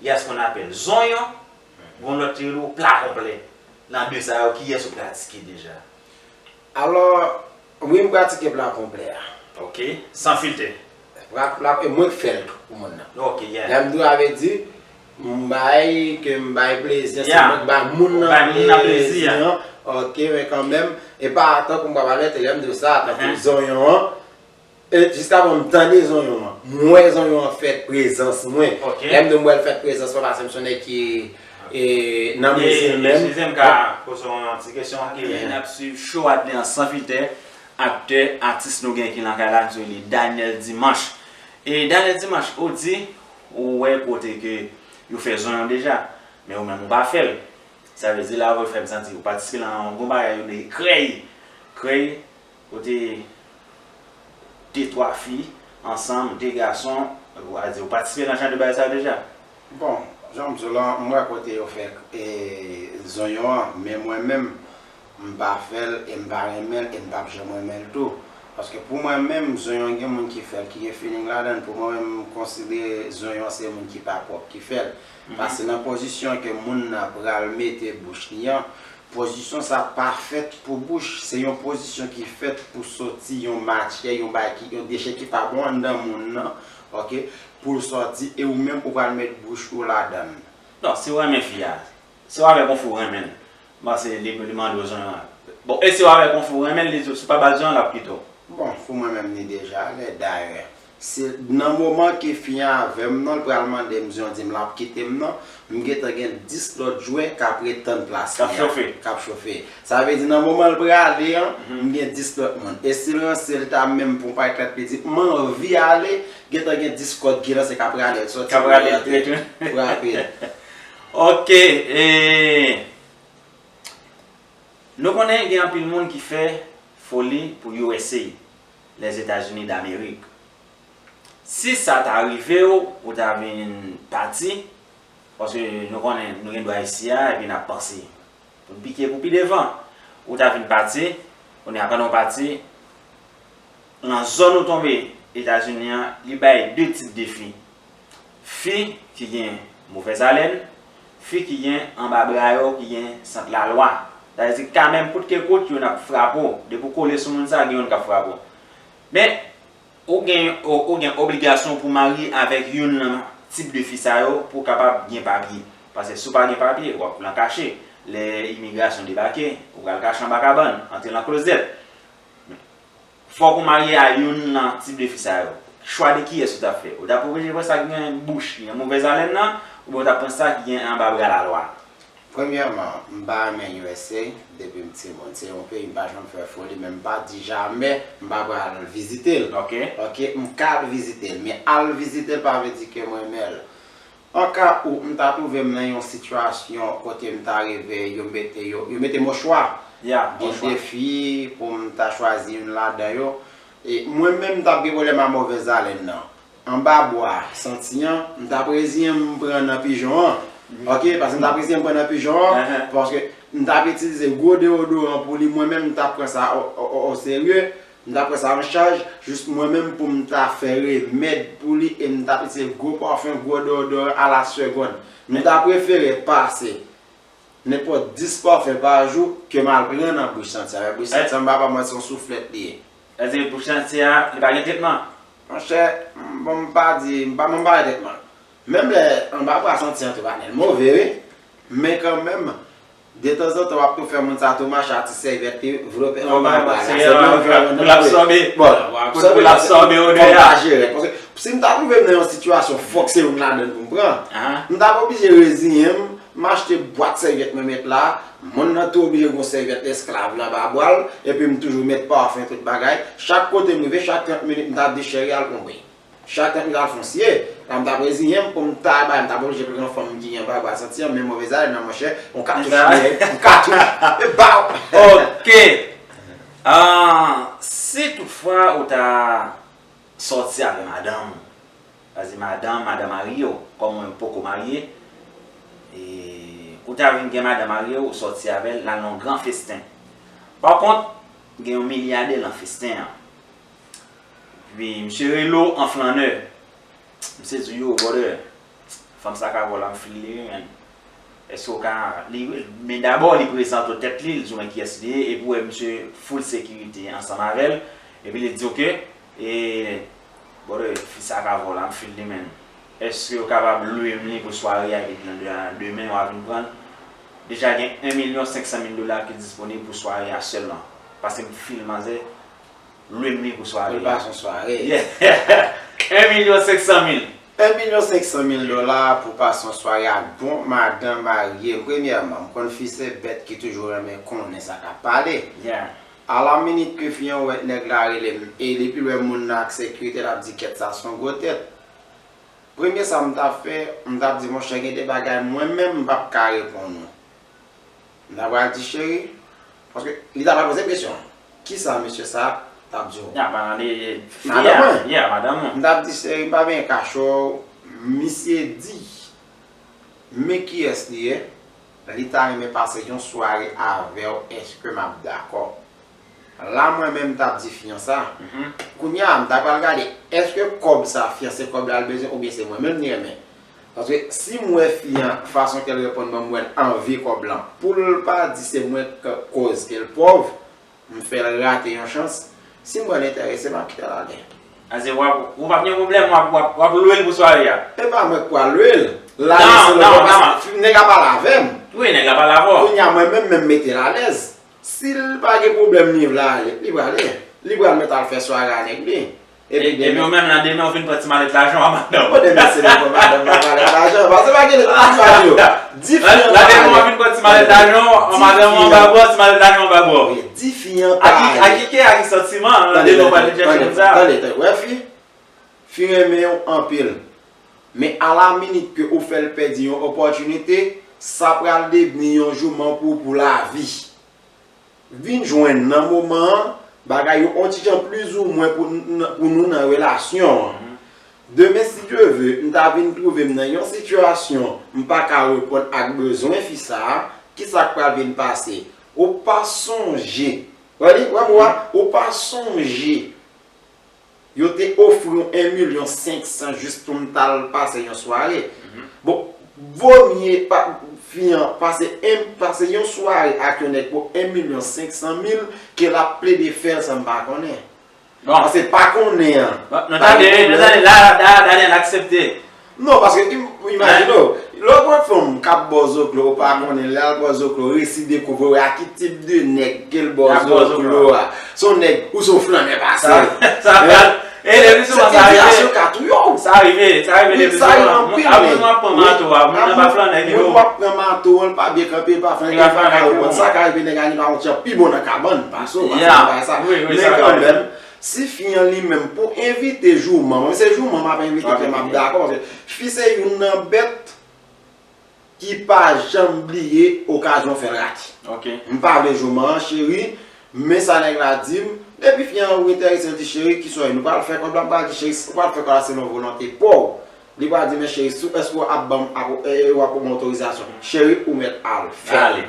Il y a ce qu'on appelle zonyon, gon lòt ki rele w pla konplè. Nan de sa yo, kiyès ou pratike deja? Alò, wi, m pratike pla konplè a. Ok. San filtè. Pla, pla, e mwen k fè l tou pou moun nan. Ok, yeah. Lè m di w, sa vle di, m bay, ke m bay plezi, se mwen k bay moun nan plezi an. Ok, men kanmenm, e pa tankou m pral pale, lè m di w sa, tankou zonyon an, e jiskavan m tande zonyon an, m wè zonyon an fè prezans mwen. Ok. Lè m di w m wè l fè prezans mwen, paske m se yon nèg ki, e, nan mezi l menm. Eskize m, ka poze w yon ti kesyon, ok? N ap swiv show Adler an san filtè. Aktè, atis nou gen ki nan kay la, nou rele Daniel Dimanche. E Daniel Dimanche, ou di, ou wè kote ke yo fè zonyon deja, men ou menm ou pa fè l. Sa vle di la, ou fè m santi ou patisipe nan yon bon bagay, yo rele krèy. Krèy, kote de twa fi ansanm, de gason, ou a di ou patisipe nan jan de bagay sa yo deja? Bon, jan m di w lan, m wè kote yo fè, e, zonyon an, men mwen menm, m pa fè l, e m pa renmen l, e m p ap janm renmen l tou. Paske pou mwen menm, zonyon gen moun ki fè l, ki gen feeling ladan l. Pou mwen menm, m konsidere zonyon se moun ki pa pwòp ki fè l. Paske nan pozisyon ke moun nan pral mete bouch li an, pozisyon sa pa fèt pou bouch. Se yon pozisyon ki fèt pou soti yon matyè, yon bagay ki, yon dechè ki pa bon anndan moun nan, ok, pou l sòti, e ou menm ou pral met bouch ou ladan l. Non, si w renmen fi a, si w avèk yon fi w renmen l, m panse li, li mande w zonyon an. Bon, e si w avèk yon fi w renmen l, li di w, si w pa ba l zonyon, l ap kite w. Bon, pou mwen menm, li deja lè, dayè. Se nan moman ke fi an avè m nan, l pral mande m zonyon, di m l ap kite m nan, m gentan gen dis lòt jwè k ap ret tann plas li a. K ap chofe. K ap chofe. Sa vle di nan moman l prale an, m gen dis lòt moun. E si l ranse, l ta menm pou m pa t li di, m anvi ale, gentan gen dis kòd ki lanse k ap rale l sòti, k ap rale l, frape l. Ok, e, nou konnen gen anpil moun ki fè foli pou U S A, Lèzetazini Damerik. Si sa ta rive w, ou ta vin pati, paske nou konnen nou gen dwa isi a, epi n ap panse pou n pike pou pi devan, ou ta vin pati, Kounye a, pandan w pati, nan zòn ou tonbe Etazini an, li bay de tip de fi. Fi ki gen movèz alèn, fi ki gen anba bra yo, ki gen sant lalwa. Sa vle di, kanmenm kout ke kout, youn ap frape w. Depi w kole sou moun sa, gen youn k ap frape w. Men, ou gen, ou, ou gen obligasyon pou w marye avèk youn nan tip de fi sa yo pou w kapab gen papye. Paske si w pa gen papye, w ap nan kache. Lè imigrasyon debake, ou pral kache anba kabann, antre nan klozèt. Fòk ou marye a youn nan tip de fi sa yo. Chwa de kiyès ou t ap fè? Ou t ap oblije pran sa ki gen bouch, ki gen movèz alèn nan, oubyen ou t ap pran sa ki gen anba bra lalwa? Premyèman, m pa renmen U S A depi m timoun. Se yon peyi m pa janm fè foli, men m pa di jamè m pa pral vizite l. Ok. Ok, m ka al vizite l, men al vizite l pa vle di ke m renmen l. An ka ou, m ta twouve m nan yon sitiyasyon kote m ta rive, yo mete, yo, yo mete m o chwa. Ya, o chwa. Gen de fi pou m ta chwazi youn ladan yo. E mwen menm, m t ap gen pwoblèm a movèz alèn nan. Anba bwa santi an, m t ap reziyen m pran nan pijon an. Ok, paske m t ap reziyen m pran nan pijon an, paske m t ap itilize gwo deodoran pou li, mwen menm, m t ap pran sa o, o, o, o serye. M ta pran sa an chaj, jis mwen menm pou m ta fè remèd pou li e m ta itilize gwo pafen, gwo deodoran a la segonn. M ta prefere pase nenpòt dis pafen pa jou ke m al pran nan bouch santi an. Avèk bouch santi an, m pa ba mwen se yon souflèt li ye. Èske bouch santi a, li pa gen tretman? Monchè, m, bon, m pa di, m pa, m pa gen tretman. Menm lè anba bwa santi an tou pa nèl move, wi. Men kanmenm, detanzantan, w ap tou fè moun sa tou mache a ti sèvyèt li vlope anba bwa la. Se menm jan pou l absòbe. Bon, pou l absòbe odè a. Fò m ta jere. Paske si m ta twouve m nan yon sitiyasyon fòk se youn ladan l pou m pran, m t ap oblije reziyen m, m achte bwat sèvyèt mwen met la, moun nan tou oblije gen yon sèvyèt esklav l anba bwa l, epi m toujou met pafen tout bagay. Chak kote m rive, chak trant minit, m t ap di cheri al pran bri. Chak tan m t al fon siye, la m t ap reziyen m pou m ta bay, m t ap oblije pran fanm ki gen anba bwa santi an, men movèz alèn nan, monchè, yon katouch li ye, yon katouch, e baw! Ok. Ah, si toutfwa ou ta sòti avè madanm ou, sa vle di madanm, madanm marye w, kòm ou menm poko marye, e ou ta vin gen madanm marye w, ou sòti avè l, l al nan yon gran festen. Pa kont, gen yon milyadè nan festen an. Epi misye rele w an flannè. Misye di w, yo, brother, fanm sa ka vòl la, m fil li, wi, man. Èske w ka, li, men dabò, li prezante w tèt li, li di w men kiyès li ye, epi w wè misye full sekirite ansanm avè l, epi li di, ok, e, brother, fi sa ka vòl la, m fil li, man. Èske w kapab lwe m li pou sware a, epi demen w a vin pran l? Deja gen en milyon senk san mil dola ki disponib pou sware a sèlman. Pase m fil manzè, lwe m li pou sware. Pou l pase yon sware. Yeah. En milyon senk san mil. En milyon senk san mil dola pou pase yon sware ak bon madanm marye. Premyèman, m konn fi se bèt ki toujou renmen konnen sa k ap pale. Yeah. Alaminit ke fi an wè nèg la rele m, e depi l wè moun nan ak sekirite, l ap di kèt sa se yon gwo tèt. Premye sa m t ap fè, m t ap di, monchè, gen de bagay mwen menm m p ap ka reponn ou. M ta pral di, cheri, paske li ta pral poze m kesyon, kisa mesye sa t ap di w? Ya, madanm mwen. Ya, madanm mwen. M ta di, cheri, m pa benyen kache w, misye di, men kiyès li ye, li ta renmen pase yon sware avè w, èske m ap dakò? La mwen menm m t ap di fi an sa. Kounye a, m ta pral gade, èske kòb sa, fi an se kòb la l bezwen oubyen se mwen menm li renmen? Paske si m wè fi an, fason ke l reponn mwen, m wè l anvi kòb lan, pou l pa di se mwen k koz ke l pòv, m fè l rate yon chans. Si m wè l enterese, m ap kite l ale. Ase w ap, ou p ap gen pwoblèm, w ap, w ap, w ap lwe l pou sware a. E pa mwen k pral lwe l. Lale se lòt bò, paske nèg la pale avè m. Wi, nèg la pale avè w. Kounye a, mwen menm, menm mete l alèz. Si l pa gen pwoblèm, li vle ale, li prale. Li pral mèt al fè sware a nèg li. Epi demen. Epi ou menm nan demen, ou vin pran ti malèt lajan w a madanm ou. Bon, demen se devan madanm nan malèt lajan. Paske pa gen lè tout bagay yo. Di fi an pale. La demen w ap vin pran ti malèt lajan w a madanm ou anba bra w, ti malèt lajan w anba bra w. Wi, di fi an pale. Aki, aki kè, aki santiman, nan demen w pral vin chèche moun sa. Tande, tande, wè fi, fi renmen w anpil. Men alaminit ke ou fè l pèdi yon opòtinite, sa pral devni yon jouman pou ou pou lavi. Vin jwenn nan moman an, bagay yo on ti jan plizoumwen pou n-, pou nou nan relasyon an. Demen, si Dye ve, m ta vin twouve m nan yon sitiyasyon m pa ka reponn ak bezwen fi sa a, kisa k pral vin pase? Ou pa sonje Wè li, wè mo a, ou pa sonje yo te ofri w en milyon senk san jis pou m t al pase yon sware. Bon, vo mye pa, fi an pase en, pase yon sware ak yon nèg pou en milyon senk san mil ke l ap plede fè l san m pa konnen. Paske pa konnen an. Nou tande, nou tande, la, la, Daniel aksepte. Non, paske im- imajine w, lè w pran fanm k ap ba w zoklo, ou pa konnen, lè al ba w zoklo, resi dekouvri w a ki tip de nèg ke l ba w zoklo a. Se yon nèg ou se yon flannè pase. Sa, sa, e le pli souvan sa rive. Sitiyasyon ka touye w. Sa rive, sa rive le pli souvan. Moun ap pran mato a, moun nan pa flannè li yo. Moun ap pran mato, l pa byen kanpe, l pa flannè, li pa ka reponn. Sa ka rive nèg a li pa yon ti jan pi bon nan kabann pase w, pase w pa sa. Men kanmenm, si fi an li menm pou envite jouman, mwen se jouman m ap envite ke m ap dakò, paske fi se youn nan bèt ki pa janm bliye okazyon fè l rate. M pa vle jouman an cheri, men sa nèg la di m, depi fi an ou enterese l di cheri kisa w ye, nou pral fè kòb la, m pral di cheri ou pral fè kòb la selon volonte pa w. Li pral di men cheri si w, èske w ap ban m, ap, e, w ap ban m otorizasyon. Cheri ou mèt al fè l.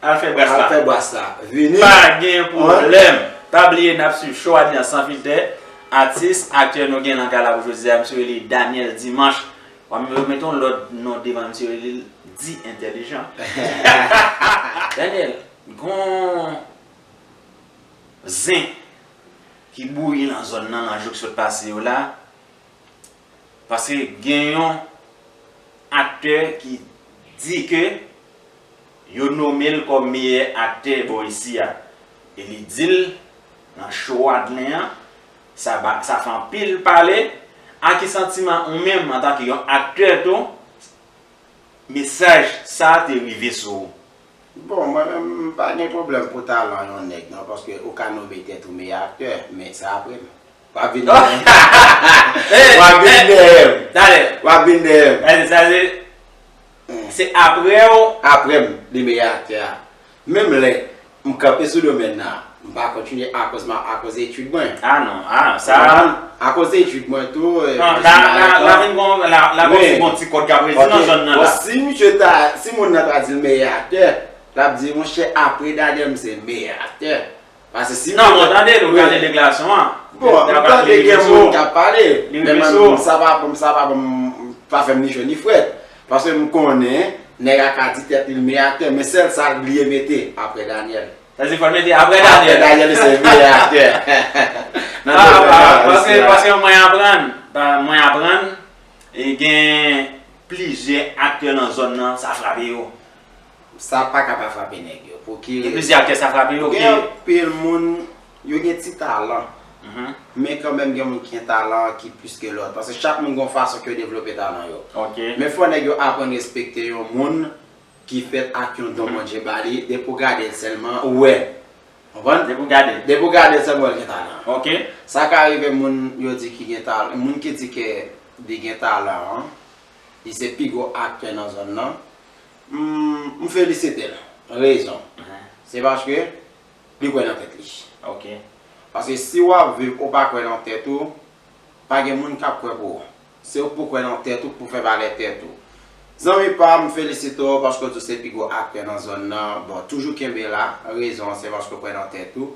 Al fè bras la. Al fè bras la. Vini. Pa gen pwoblèm. Pa bliye n ap swiv Show Adlien San Filtè. Atis, aktè nou gen nan kay la pou jodi a, misye rele Daniel Dimanche. W ap mete yon lòt non devan misye rele l Di Entèlijan. Daniel, gon zen ki bouyi nan zòn nan nan jou k sot pase yo la. Paske gen yon aktè ki di ke yo nome l kòm meyè aktè bò isi a. E li di l nan show Adlien an, sa ba, sa fè anpil pale. A ki santiman ou menm antanke yon aktè tou, mesaj sa a te rive sou ou? Bon, mwen menm m pa gen pwoblèm pou talan yon nèg non, paske ou ka nome tèt ou meyè aktè, men sa apre m. W ap vin dèyè m. W ap vin dèyè m. W ap vin dèyè m. Se apre w. Apre m, li meyè aktè a. Menm lè m kanpe sou domèn nan, m pa kontinye akoz m, akoz etid mwen. Ah non, ah sa. Akoz etid mwen tou. Non, la, la, la vin gon, la, la gon ti, gon ti kòd k ap redi nan zòn nan la. Bon, si misye ta, si moun nan ta di l meyè aktè, l ap di monchè apre Daniel m se meyè aktè. Paske si. Non, mwen tande l, ou tande deklarasyon an. Bon, m tande gen moun k ap pale, men mwen, sa pa, sa pa, pa fè m ni cho ni frèt. Paske m konnen nèg la ka di tèt li l meyè aktè, men sèl sa l bliye mete, apre Daniel. Sa di fò l mete apre Daniel. Apre Daniel se meyè aktè. Nan domèn nan. Paske, paske mwen aprann, mwen aprann, e gen plizyè aktè nan zòn nan, sa frape yo. Sa pa ka pa frape nèg yo. Pouki? Gen plizyè aktè sa frape yo. Gen anpil moun, yo gen ti talan. Men kanmenm gen moun ki gen talan ki plis ke lòt. Paske chak moun gen yon fason ke yo devlope talan yo. Men fò nèg yo aprann respekte yon moun ki fèt ak yon don Bondye ba li, depi w gade l sèlman, ou wè. Konprann? Depi w gade l. Depi w gade l sèlman, w wè l gen talan. Sa ka rive moun yo di ki gen talan, moun ki di ke li gen talan an, li se pi gwo aktè nan zòn nan. M, m felisite l. Rezon. Se paske li kwè nan tèt li. Paske si w ap viv ou pa kwè nan tèt ou, pa gen moun k ap kwè pou ou. Se ou k pou kwè nan tèt ou, k pou fè valè tèt ou. Zanmi pa m, m felisite w paske w di w se pi gwo aktè nan zòn nan. Bon, toujou kenbe la. Rezon an se paske w kwè nan tèt ou.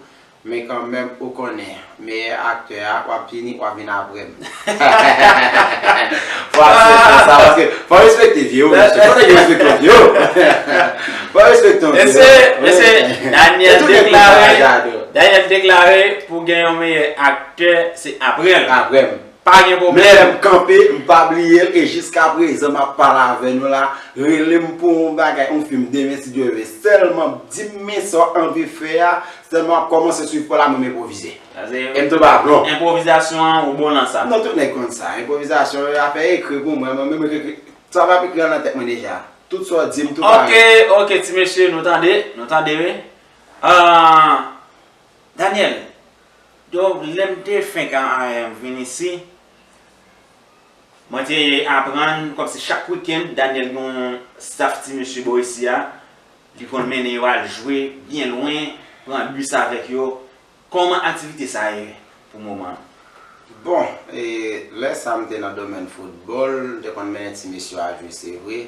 Men kanmenm, ou konnen, meyè aktè a, w ap vini, w ap vin apre m. Fò aksepte sa, paske fò respekte vye w, mesye. Fò nèg yo respekte yon vye w. Fò respekte yon vye w. Mesye, mesye, Daniel deklare, Daniel deklare pou gen yon meyè aktè, se apre l. Apre m. Pa gen pwoblèm. Men lè m kanpe, m pa bliye l, e jiskaprezan m ap pale avè nou la, rele m pou yon bagay, yon fim demen si Dye vle. Sèlman di m men sa w anvi fè a, sèlman w ap kòmanse swiv pa w la, mwen m enpwovize. E m tonbe a plon. Enpwovizasyon an, ou bon nan sa. Non, tout nèg konn sa. Enpwovizasyon, afè ekri pou mwen, mwen menm ekri, sa p ap ekri nan tèt mwen deja. Tout sa w di m, tou parèy. Ok, ok, ti mesye, nou tande, nou tande, wi. Ah, Daniel, Donk, lè m te fenk a, a, vin isi, mwen te aprann kòmsi chak wikenn, Daniel gen yon staff ti mesye bò isi a, li konn mennen yo al jwe byen lwen, pran bis avèk yo. Kòman aktivite sa ye pou moman an? Bon, e, lè sa m te nan domèn foutbòl, m te konn mennen ti mesye yo al jwe, se vre.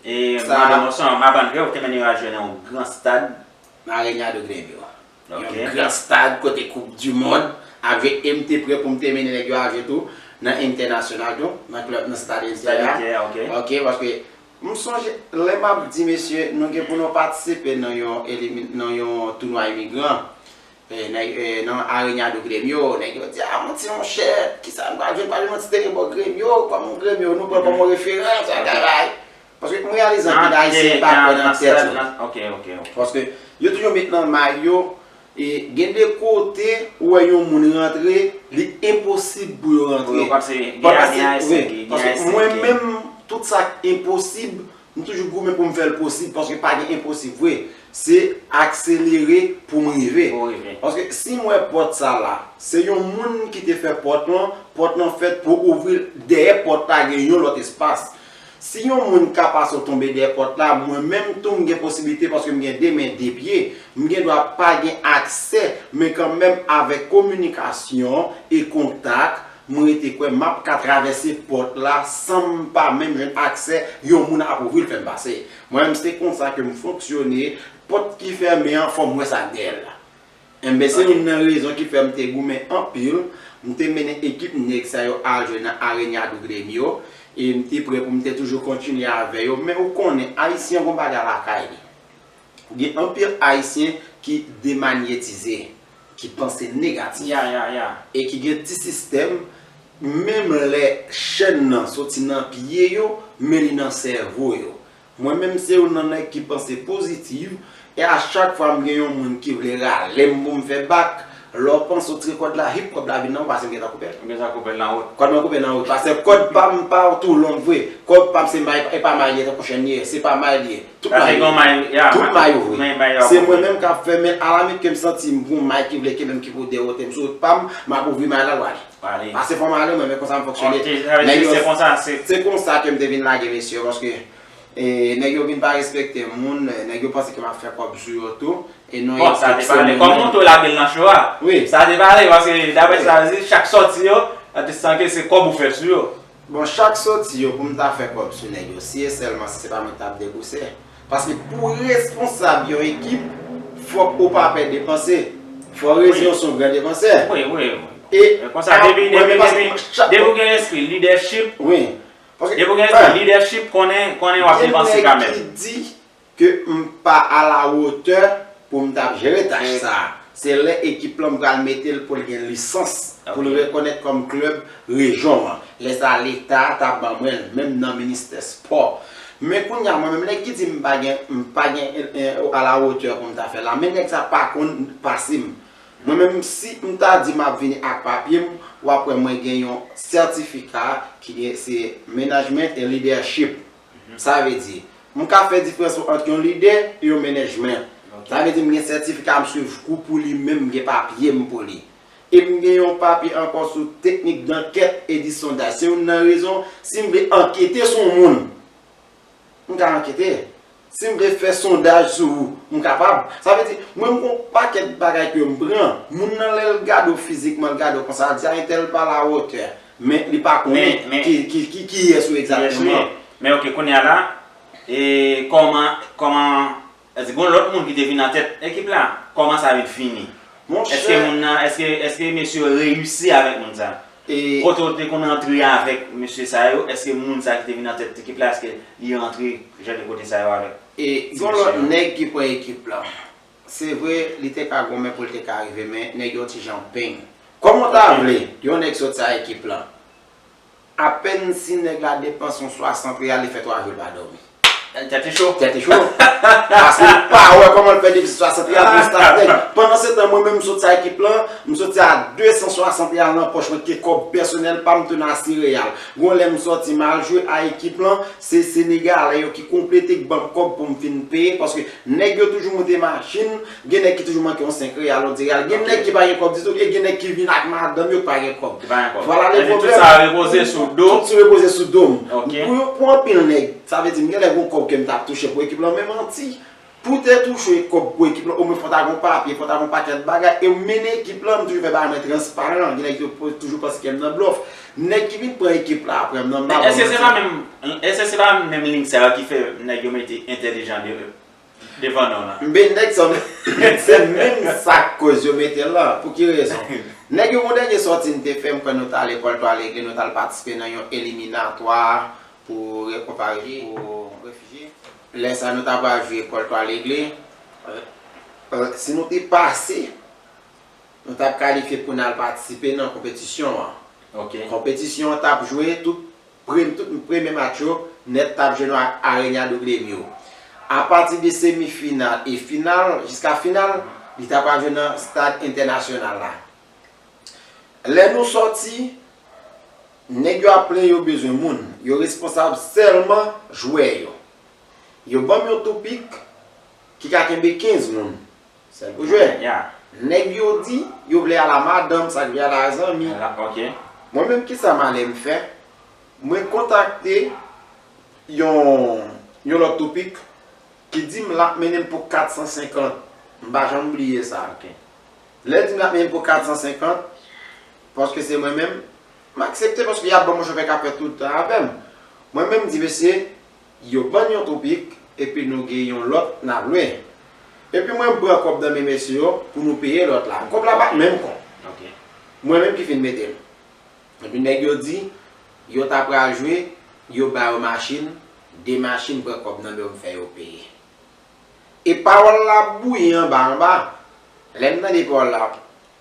E, mwen, m aprann ke ou te mennen yo al jwe nan yon gran stad. Mareñado Grêmio. Yon gran stad kote Koup di Mond ap jwe, e m te prè pou m te mennen nèg yo al jwe tou nan entènasyonal tou, nan klèb, nan stad Inter a. Ok, paske m sonje, lè m ap di, mesye, nou gen pou nou patisipe nan yon, nan yon tounwa imigran, nan Arena do Grêmio, nèg yo di, a, monchè, kisa n pral jwenn, pral jwenn yon ti teren bò Grêmio, kòm Grêmio, nou pran kòm yon referans, bagay. Paske m reyalize anpil Ayisyen pa kwè nan tèt yo. Paske yo toujou met nan may yo, e gen de kote ou wè yon moun rantre, li enposib pou yo rantre. Paske mwen menm, tout sa k enposib, m toujou goumen pou m fè l posib, paske pa gen enposib vre. Se akselere pou m rive. Paske si m wè pòt sa la, se yon moun ki te fè pòt lan, pòt lan fèt pou ouvri l, dèyè pòt la gen yon lòt espas. Si yon moun ka pase w tonbe dèyè pòt la, mwen menm tou m gen posiblite paske m gen de men, de pye, m gen dwa pa gen aksè, men kanmenm avèk kominikasyon e kontak, mwen rete kwè m ap ka travèse pòt la san m pa menm jwenn aksè, yon moun ap ouvri l fè m pase. Mwen menm se konsa ke m fonksyone, pòt ki fèmen an fò m wè sa k dèyè l la. Enben, se youn nan rezon ki fè m te goumen anpil, m te mennen ekip nèg sa yo al jwe nan Arena do Grêmio, e m te prè pou m te toujou kontinye avè yo, men ou konnen, Ayisyen gon bagay lakay li. Gen anpil Ayisyen ki demanyetize, ki panse negatif, e ki gen ti sistèm, menm lè chèn nan soti nan pye yo, men li nan sèvo yo. Mwen menm se youn nan nèg ki panse pozitif, e a chak fwa m gen yon moun ki vle rale m pou m fè bak, lè w panse w tire kòd la, hip, kòb la vin nan ou, paske m gentan koupe l. Ou gentan koupe l nan wout. Kòd mwen koupe nan wout, paske kòd pa m pa tou long vre. Kòd pa m se may, e pa may li ye, tankou chèn li ye, se pa may li ye. Tout may yo vre. Tout may yo vre. Se mwen menm k ap fè, men alamit ke m santi m gon may ki vle kenbe m, ki pou dèwote m sou wout pa m, m ap ouvri may la, l prale. Pase fò m ale, mwen, men konsa m fonksyone. Se konsa ke m te vin lage mesye yo, paske E, nèg yo vin pa respekte moun, nèg yo panse ke m ap fè kòb sou yo tou. E non, bon, sa te pale. Kòm mouton lage l nan cho a. Wi. Sa te pale, paske daprè sa yo di, chak sòti yo, sa te sanke se kòb ou fè sou yo. Bon, chak sòti yo pou m ta fè kòb sou nèg yo, si e sèlman si se pa mwen ki t ap debouse. Paske pou responsab yon ekip, fòk ou pa pè depanse. Fò rezon se yon gran depansè. Wi, wi, wi. E konsa, depi, depi, depi, depi ou gen espri lidèchip, wi. Depi w gen lidèchip, konnen, konnen w ap depanse kanmenm. Gen nèg ki di ke m pa alawotè pou m t ap jere tach sa a. Se lè ekip lan m pral mete l pou l gen lisans, pou l rekonèt kòm klèb rejyon an. Lè sa a, Leta t ap ban mwen l, menm nan ministè spò. Men kounye a, mwen menm, nèg ki di m pa gen, m pa gen, eh, alawotè pou m ta fè la, men nèg sa pa konn pase m. Mwen menm, si m ta di m ap vini ak papye m, w ap wè mwen gen yon sètifika ki gen, se Management and Leadership. Sa vle di, m ka fè diferans ant yon lidè e yon management. Sa vle di, m gen sètifika, m swiv kou pou li menm, m gen papye m pou li. E m gen yon papye ankò sou teknik dankèt e di sondaj. Se youn nan rezon, si m vle ankete sou yon moun, m ka ankete. Si m vle fè sondaj sou ou, m kapab. Sa vle di, mwen, m gon pakèt bagay ke m pran. Moun nan, lè l gade w fizikman, l gade w konsa, l di, a, entèl pa alawotè. Men li pa konnen ki, ki, ki, kiyès ou egzakteman. Men, ok, kounye a la, e kòman, kòman, èske gon lòt moun ki te vin nan tèt ekip la? Kòman sa vin fini? Èske moun nan, èske, èske mesye yo reyisi avèk moun sa? Kote w te konn antre avèk mesye sa yo, èske moun sa ki te vin nan tèt ekip la, èske li antre jan de kote sa yo avèk? E gon lòt nèg ki pran ekip la. Se vre, li te ka goumen pou l te ka rive, men nèg yo ti jan peng. Kòman w ta vle yon nèg soti a ekip la? Apèn si nèg la depanse yon swasant reyal, li fè twa jou l pa dòmi. Tèt li cho. Tèt li cho. Paske li pa wè kòman l fè depanse swasant reyal pou yon staf nèg. Pandansetan, mwen menm, m soti a ekip lan, m soti a de san swasant reyal nan pòch mwen, ki kòb pèsonèl pa m, tou nan sireyal. Gon lè m sòti, m al jwe a ekip lan, se Senegalè yo ki konplete, k ban m kòb pou m fin peye, paske nèg yo toujou moute machin, gen nèg ki toujou manke yon senk reyal, yon dis reyal, gen nèg ki pa gen kòb ditou, e gen nèg ki vin ak madanm yo ki pa gen kòb. Ki pa gen kòb. Vwala le pwoblèm. Tout sa repoze sou do. Tout sa repoze sou do m. Pou, pou anpil nèg, sa vle di, m gen lè gon kòb ke m t ap touche pou ekip lan, men manti. Pou te touche kòb pou ekip lan, omwen fò w ta gon papye, fò w ta gon pakèt bagay, e w mennen ekip lan, m toujou fè bagay mwen transparan, gen nèg yo toujou panse ke m nan blòf. Nèg ki vin pran ekip la apre m nan, m pa ba w manti. Men èske se pa menm, èske se pa menm liy sa yo ki fè nèg yo mete entèlijan de Devan nou la. Mbe nèg sa, se menm sa k koz yo mete l la. Pou ki rezon? Nèg yo, yon dènye sòti n te fè, m kwè nou t al Lekòl Twa Legle, nou t al patisipe nan yon eliminatwa pou rekonpa pou refijye. Lè sa nou ta pral jwe Lekòl Twa Legle. Euh, si nou te pase, nou t ap kalifye pou n al patisipe nan konpetisyon an. Ok. Konpetisyon an t ap jwe tout pre-, tout premye match yo nèt t ap jwe nan Arena W. Apati de semifinal e final, jiska final, li t ap al jwe nan stad entènasyonal la. Lè nou sòti, nèg yo ap plenyen yo bezwen moun. Yo responsab sèlman jwè yo. Yo ban m yon toupik ki ka kenbe kenz moun. Sèl pou jwè. Nèg yo di yo vle al a madanm, sa k vle al a zanmi. Mwen menm, kisa m ale m fè? Mwen kontakte yon, yon lòt toupik ki di m l ap mennen m pou kat san senkant. M pa janm bliye sa. Lè l di m l ap mennen m pou kat san senkant, paske se mwen menm, m aksepte paske y ap ban m yon chofè k ap fè tout tan avè m. Mwen menm, m di mesye, yo ban n yon toupik, epi nou gen yon lòt n ap lwe. Epi mwen, m pran kòb nan men mesye yo pou nou peye lòt la. Kòb la pa t menm kòb. Mwen menm ki fin mete l. Epi nèg yo di, yo ta pral jwe, yo ba yo machin, de machin, pran kòb nan men yo, m fè yo peye. E pawòl la ap bouyi anba, anba. Lè m tande pawòl la,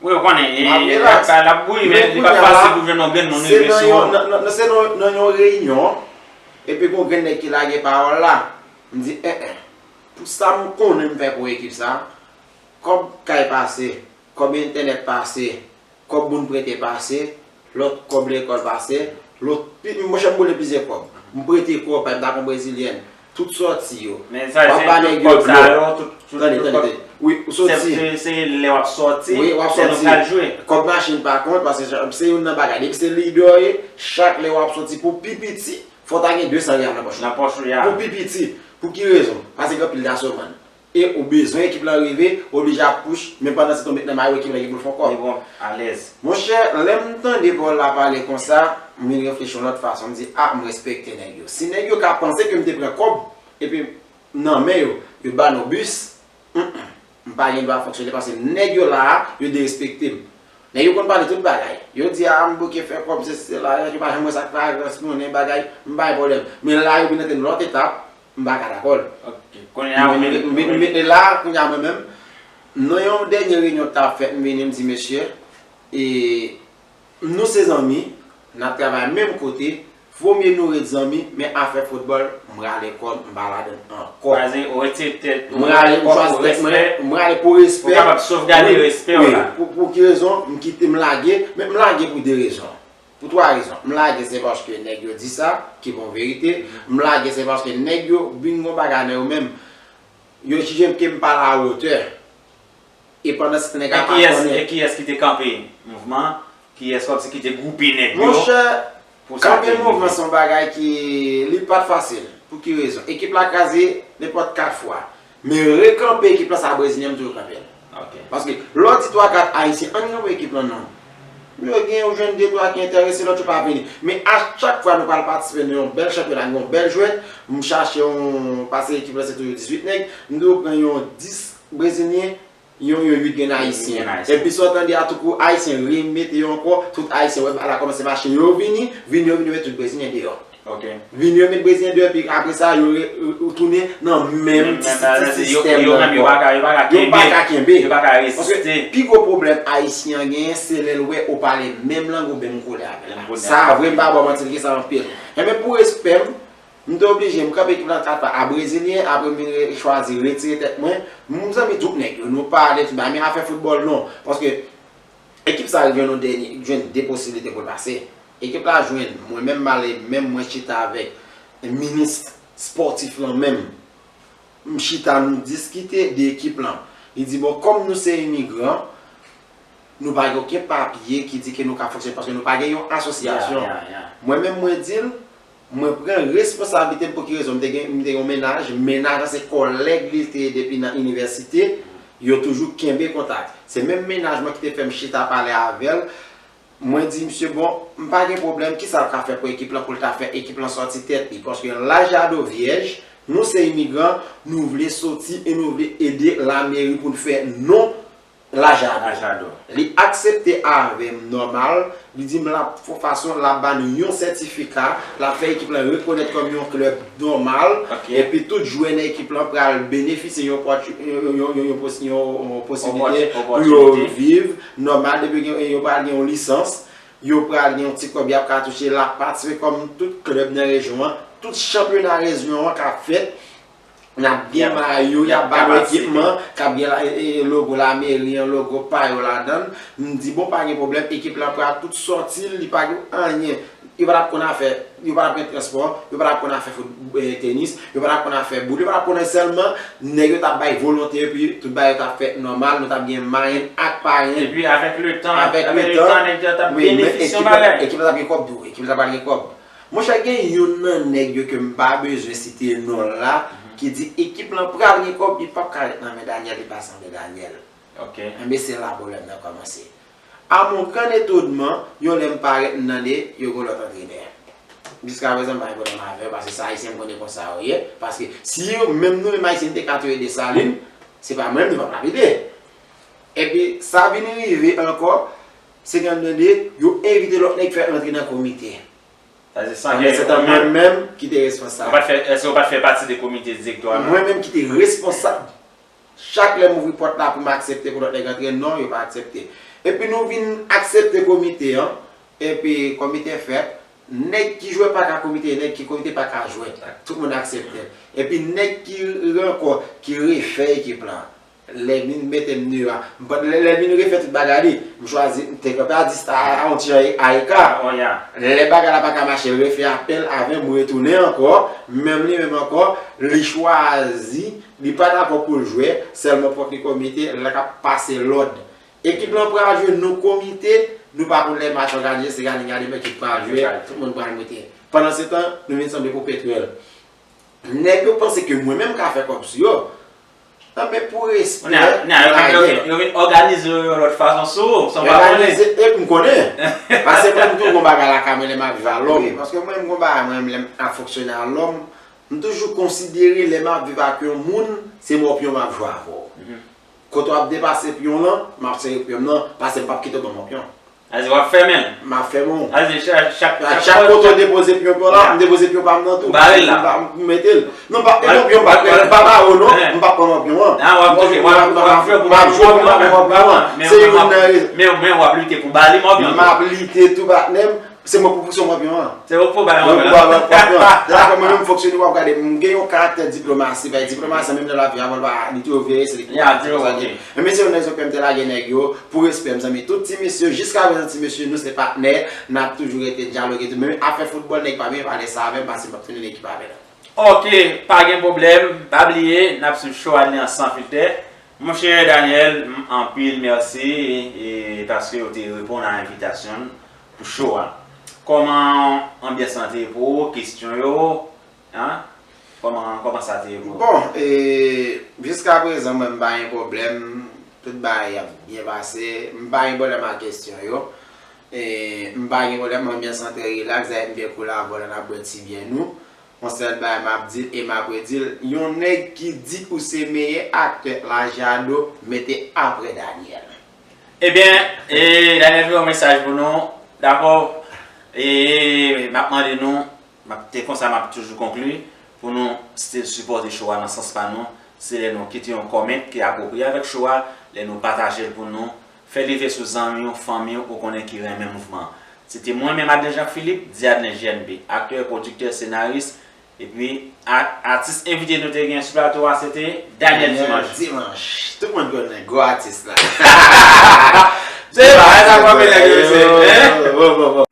Wi, ou konnen, e, m ap relaks. L ap, l ap bouyi, men li pa fasil pou jwenn yon grenn moun rive sou ou. Nan, nan, nan, se nan, nan yon reyinyon, epi gon grenn nèg ki lage pawòl la. M di, en, en, pou sa m konnen m fè pou ekip sa, kòb kay pase, kòb entènèt pase, kòb moun prete pase, lòt kòb lekòl pase, lòt, pi, monchè, m boule plizyè kòb. M prete kòb, pa egzanp, m ta pran brezilyèn. Tout sòti yo. Men sa, w ap ba nèg yo dlo. Tande, tande, tande. Wi, ou sòti. Se, se lè w ap sòti, wi, w ap sòti. Lè nou pral jwe. Kòb machin pa kont, paske se, se youn nan bagay. Depi se lidè w ye, chak lè w ap sòti pou pi piti, fò w ta gen de san riyal nan pòch ou. Nan pòch ou, ya. Pou pi piti. Pou ki rezon? Paske gen anpil dasomann. E ou bezwen ekip lan rive, ou oblije ap push, men pandan se tan w met nan mayo ekip lan ki pou l fè yon kòb. Li bon, alèz. Monchè, lè m tande Paul la pale konsa, m vin reflechi yon lòt fason. M di, a, m respekte nèg yo. Si nèg yo ka panse ke m te pran kòb, epi nan men yo, yo ba nou bis, mm, mm, m pa gen dwa fonksyone paske nèg yo la a, yo derespekte m. Nèg yo konn pale tout bagay. Yo di, a, m bouke fè kòb, sesi, sela, yo pa janm wè sa k pa grès monnen, bagay, m pa gen pwoblèm. Men la, yo vin antre nan lòt etap, m pa ka dakò l. Ok. Kounye a, ou vin, m vin, m vin mete la, kounye a mwen menm, nan yon dènye reyinyon k t ap fèt, m vini, m di, mesye, e, nou se zanmi, n ap travay menm kote, fo mye nou ret zanmi, men afè foutbòl, m rale kò m, m pa ladan l ankò. Paske ou retire tèt ou, m rale, m chwazi tèt mwen, m rale pou respè. Ou kapab sovgade respè w la. Wi, pou, pou ki rezon? M kite, m lage, men m lage pou de rezon. Pou twa rezon. M lage se paske nèg yo di sa, ki bon verite. M lage se paske nèg yo vin gon bagay nan yo menm. Yo jije m ke m pa la wotè. E pandan se tan nèg la pa konnen. E kiyès ki te kanpe mouvman? Kiyès kòmsi ki te gwoupe nèg yo? Monchè, kanpe mouvman se yon bagay ki, li pa t fasil. Pou ki rezon? Ekip la kraze nenpòt kat fwa. Men rekanpe ekip la, sa brezilyen m toujou kanpe l. Ok. Paske lè w di twa kat ayisyen, ann kanpe ekip lan non. Yo gen, ou jwenn de twa ki enterese, lòt yo pa vini. Men a chak fwa nou pral patisipe nan yon bèl chanpyona, yon bèl jwèt, m chache yon, paske ekip lan se toujou dizuit nèg, m toujou pran yon dis brezilyen, yon, yon uit grenn ayisyen. Epi sa w tande a, toukou ayisyen remete yo ankò, tout ayisyen wè bagay la kòmanse mache, yo vini, vini, yo vini, yo met tout brezilyen deyò. Ok. Vini, yo met brezilyen deyò, epi apre sa, yo re-, re-, retounen nan menm ti, ti, ti sistèm nan ankò. Yo pa ka, yo pa ka kenbe. Yo pa ka kenbe. Yo pa ka reziste. Paske pi gwo pwoblèm ayisyen an genyen, se lè l wè ou pale menm lang ou menm koulè avè l la. Menm koulè. Sa vre, m pa ba w manti, li gen sa anpil. Enben, pou respè m, m te oblije, m kanpe ekip lan kat fwa a brezilyen, apre m vin re-, chwazi retire tèt mwen. M zanmi tout nèg yo, nou pale, tout bagay, men afè foutbòl, non. Paske ekip sa rive nan dènye, jwenn de posiblite pou l pase. Ekip la jwenn, mwen menm m ale, menm mwen chita avèk minis spòtif lan menm. M chita, nou diskite de ekip lan. Li di, bon, kòm nou se imigran, nou pa gen okenn papye ki di ke nou ka fonksyone, paske nou pa gen yon asosyasyon. Mwen menm, mwen di l, mwen pran responsablite m. Pou ki rezon? M te gen, m te gen yon mennaj, mennaj lan se kòlèg li te ye depi nan inivèsite, yo toujou kenbe kontak. Se menm mennaj mwen ki te fè m chita pale avè l, mwen di misye, bon, m pa gen pwoblèm, kisa l ka fè pou ekip lan, pou l ta fè ekip lan sòti tèt li? Paske Lajado vyèj, Nou se imigran, nou vle soti e nou vle ede lameri pou n fè non Lajado. Li aksepte avè m nòmal, li di m l ap fè fason l ap ba nou yon sètifika, l ap fè ekip lan rekonèt kòm yon klèb nòmal, epi tout jwè nan ekip lan pral benefisye yon pòt- yon, yon, yon, yon pos- yon posibilite pou yo viv nòmal, depi gen- yo pral gen yon lisans, yo pral gen yon ti kòb y ap ka touche, l ap patisipe kòm tout klèb nan rejyon an, tout chanpyona rejyon an k ap fèt, n ap gen mayo, y ap ba nou ekipman k ap gen la- e- e- logo lameri an, logo pa yo ladan l. M di, bon, pa gen pwoblèm, ekip lan pral tout sòti, li pa gen anyen. Yo pa t ap konn afè, yo pa t ap gen transpò, yo pa t ap konn afè fout- e, tenis, yo pa t ap konn afè boul, yo pa t ap konnen, sèlman nèg yo t ap bay volonte, epi tout bagay yo t ap fèt nòmal, nou t ap gen marenn ak parenn. Epi avèk letan, avèk letan, nèg yo t ap benefisye yon bagay. Ekip lan t ap gen kòb tou, ekip lan t ap gen kòb. Monchè, gen youn nan nèg yo ke m pa bezwen site non l la, ki di ekip lan pral gen kòb, li p ap ka ret nan men Daniel, li pase antre Daniel. Enben, se la pwoblèm nan kòmanse. A mon gran etònman, yon lè m parèt, m tande yo gen lòt antrenè. Jiska prezan, m pa gen pwoblèm avè yo, paske se Ayisyen, m konnen konsa yo ye. Paske si yo, menm nou menm Ayisyen, te ka touye Desalin, se pa mwen menm, nou p ap lapide. Epi, sa vin rive ankò, se kan m tande yo envite lòt nèg fè rantre nan komite. Sa di san gen mwen menm ki te responsab. Ou pa t fè, èske ou pa t fè pati de komite direktè a, non? Mwen menm ki te responsab. Chak lè m ouvri pòt la pou m aksepte pou lòt nèg antre, non, yo pa aksepte. Epi nou vin aksepte komite an, epi komite fèt, nèg ki jwè pa ka komite, nèg ki komite pa ka jwè. Tout moun aksepte. Epi nèg ki rankò, ki refè ekip lan. Lè vin mete m deyò a, m pa t- lè, lè vin refè tout bagay li, m chwazi, m te kanpe a dis a, a yon ti jan a eka. Lè bagay la pa ka mache, l refè apèl avè m, m retounen ankò, menm li menm ankò, li chwazi, li pa dakò pou l jwe, sèlman pou li komite, l ap pase lòd. Ekip lan pral jwe, nou komite, nou pa konn lè match òganize, se gade gade men ki pral jwe, tout moun pral mete. Pandansetan, nou vin sanble pou petwèl. Nèg yo panse ke mwen menm ka fè kòb sou yo. Anben, pou respè, yo vin òganize yo yon lòt fason sou ou, san w pa konnen. Òganize, epi m konnen. Paske mwen, m toujou gon bagay lakay mwen lè m ap viv a Lòm. Paske mwen, m gon bagay mwen, lè m ap fonksyone a Lòm, m toujou konsidere lè m ap viv ak yon moun, se mò pyon m ap jwe avè w. Kote w ap depase pyon lan, m ap sere pyon m nan, paske m p ap kite w ban m yon pyon. Sa di w ap fèmen l. M ap fèmen w. Sa di chak, chak, chak kote w depoze pyon pa w la, m depoze pyon pa m nan tou. Ou bare l la. M mete l. Non, m p ap, e non, pyon m p ap, m pa ba ou non, m p ap pran pyon an. M ap jwe pou m pa pran pyon an. Se youn nan rezon. Men, men w ap lite pou ba li mò pyon an. M ap lite tou, patnè m. Se mwen pou pouse mò pyon an. Se ou pou ba li mò pyon an. Se la fè mwen menm fonksyone, w ap gade, m gen yon karaktè diplomasi, bay diplomasi menm nan lavi a, li toujou veye, se li ki. Enben se youn nan rezon ke m te lage nèg yo, pou respè, mezanmi. Tout ti mesye, jiska prezan ti mesye, nou se patnè, n ap toujou rete dyaloge tou. Menm afè foutbòl, nèg pa vin pale sa avè m, paske m ap tounen ekip avè l. Ok, pa gen pwoblèm, pa bliye, n ap swiv show a li an san filtè. Monchè Daniel, m- anpil mèsi, e, paske w te reponn a envitasyon n pou show a. Kòman anbyans lan te ye pou ou, kesyon yo, An? Kòman, kòman sa te ye pou ou? Bon, e, jiska prezan, mwen, m pa gen pwoblèm. Tout bagay ap byen pase. M pa gen pwoblèm ak kesyon yo. E, m pa gen pwoblèm, anbyans lan trè rilaks. Dayè, m byen koul avè w la, n ap bwè ti byè nou. Yon sèl bagay m ap di l e m ap redi l, yon nèg ki di ou se meyè aktè Lajado, mete apre Daniel. Ebyen, e, Daniel voye yon mesaj pou nou. Dakò? E, m ap mande nou, M ap, te konsa m ap toujou konkli, pou nou still sipòte show a nan sans pa nou, se lè nou kite yon comment ki apwopriye avèk show a, lè nou pataje l pou nou, fè l rive sou zanmi w, fanmi w ou konnen ki renmen mouvman an. Se te mwen menm, Adlen Jean Philippe, Diadlen J N P, aktè, pwodiktè, senaris, epi a- atis envite nou te gen sou plato a, se te Daniel Dimanche. Dimanche. Tout moun konnen gwo atis la. Se pa sa, kòman nèg yo se, hein?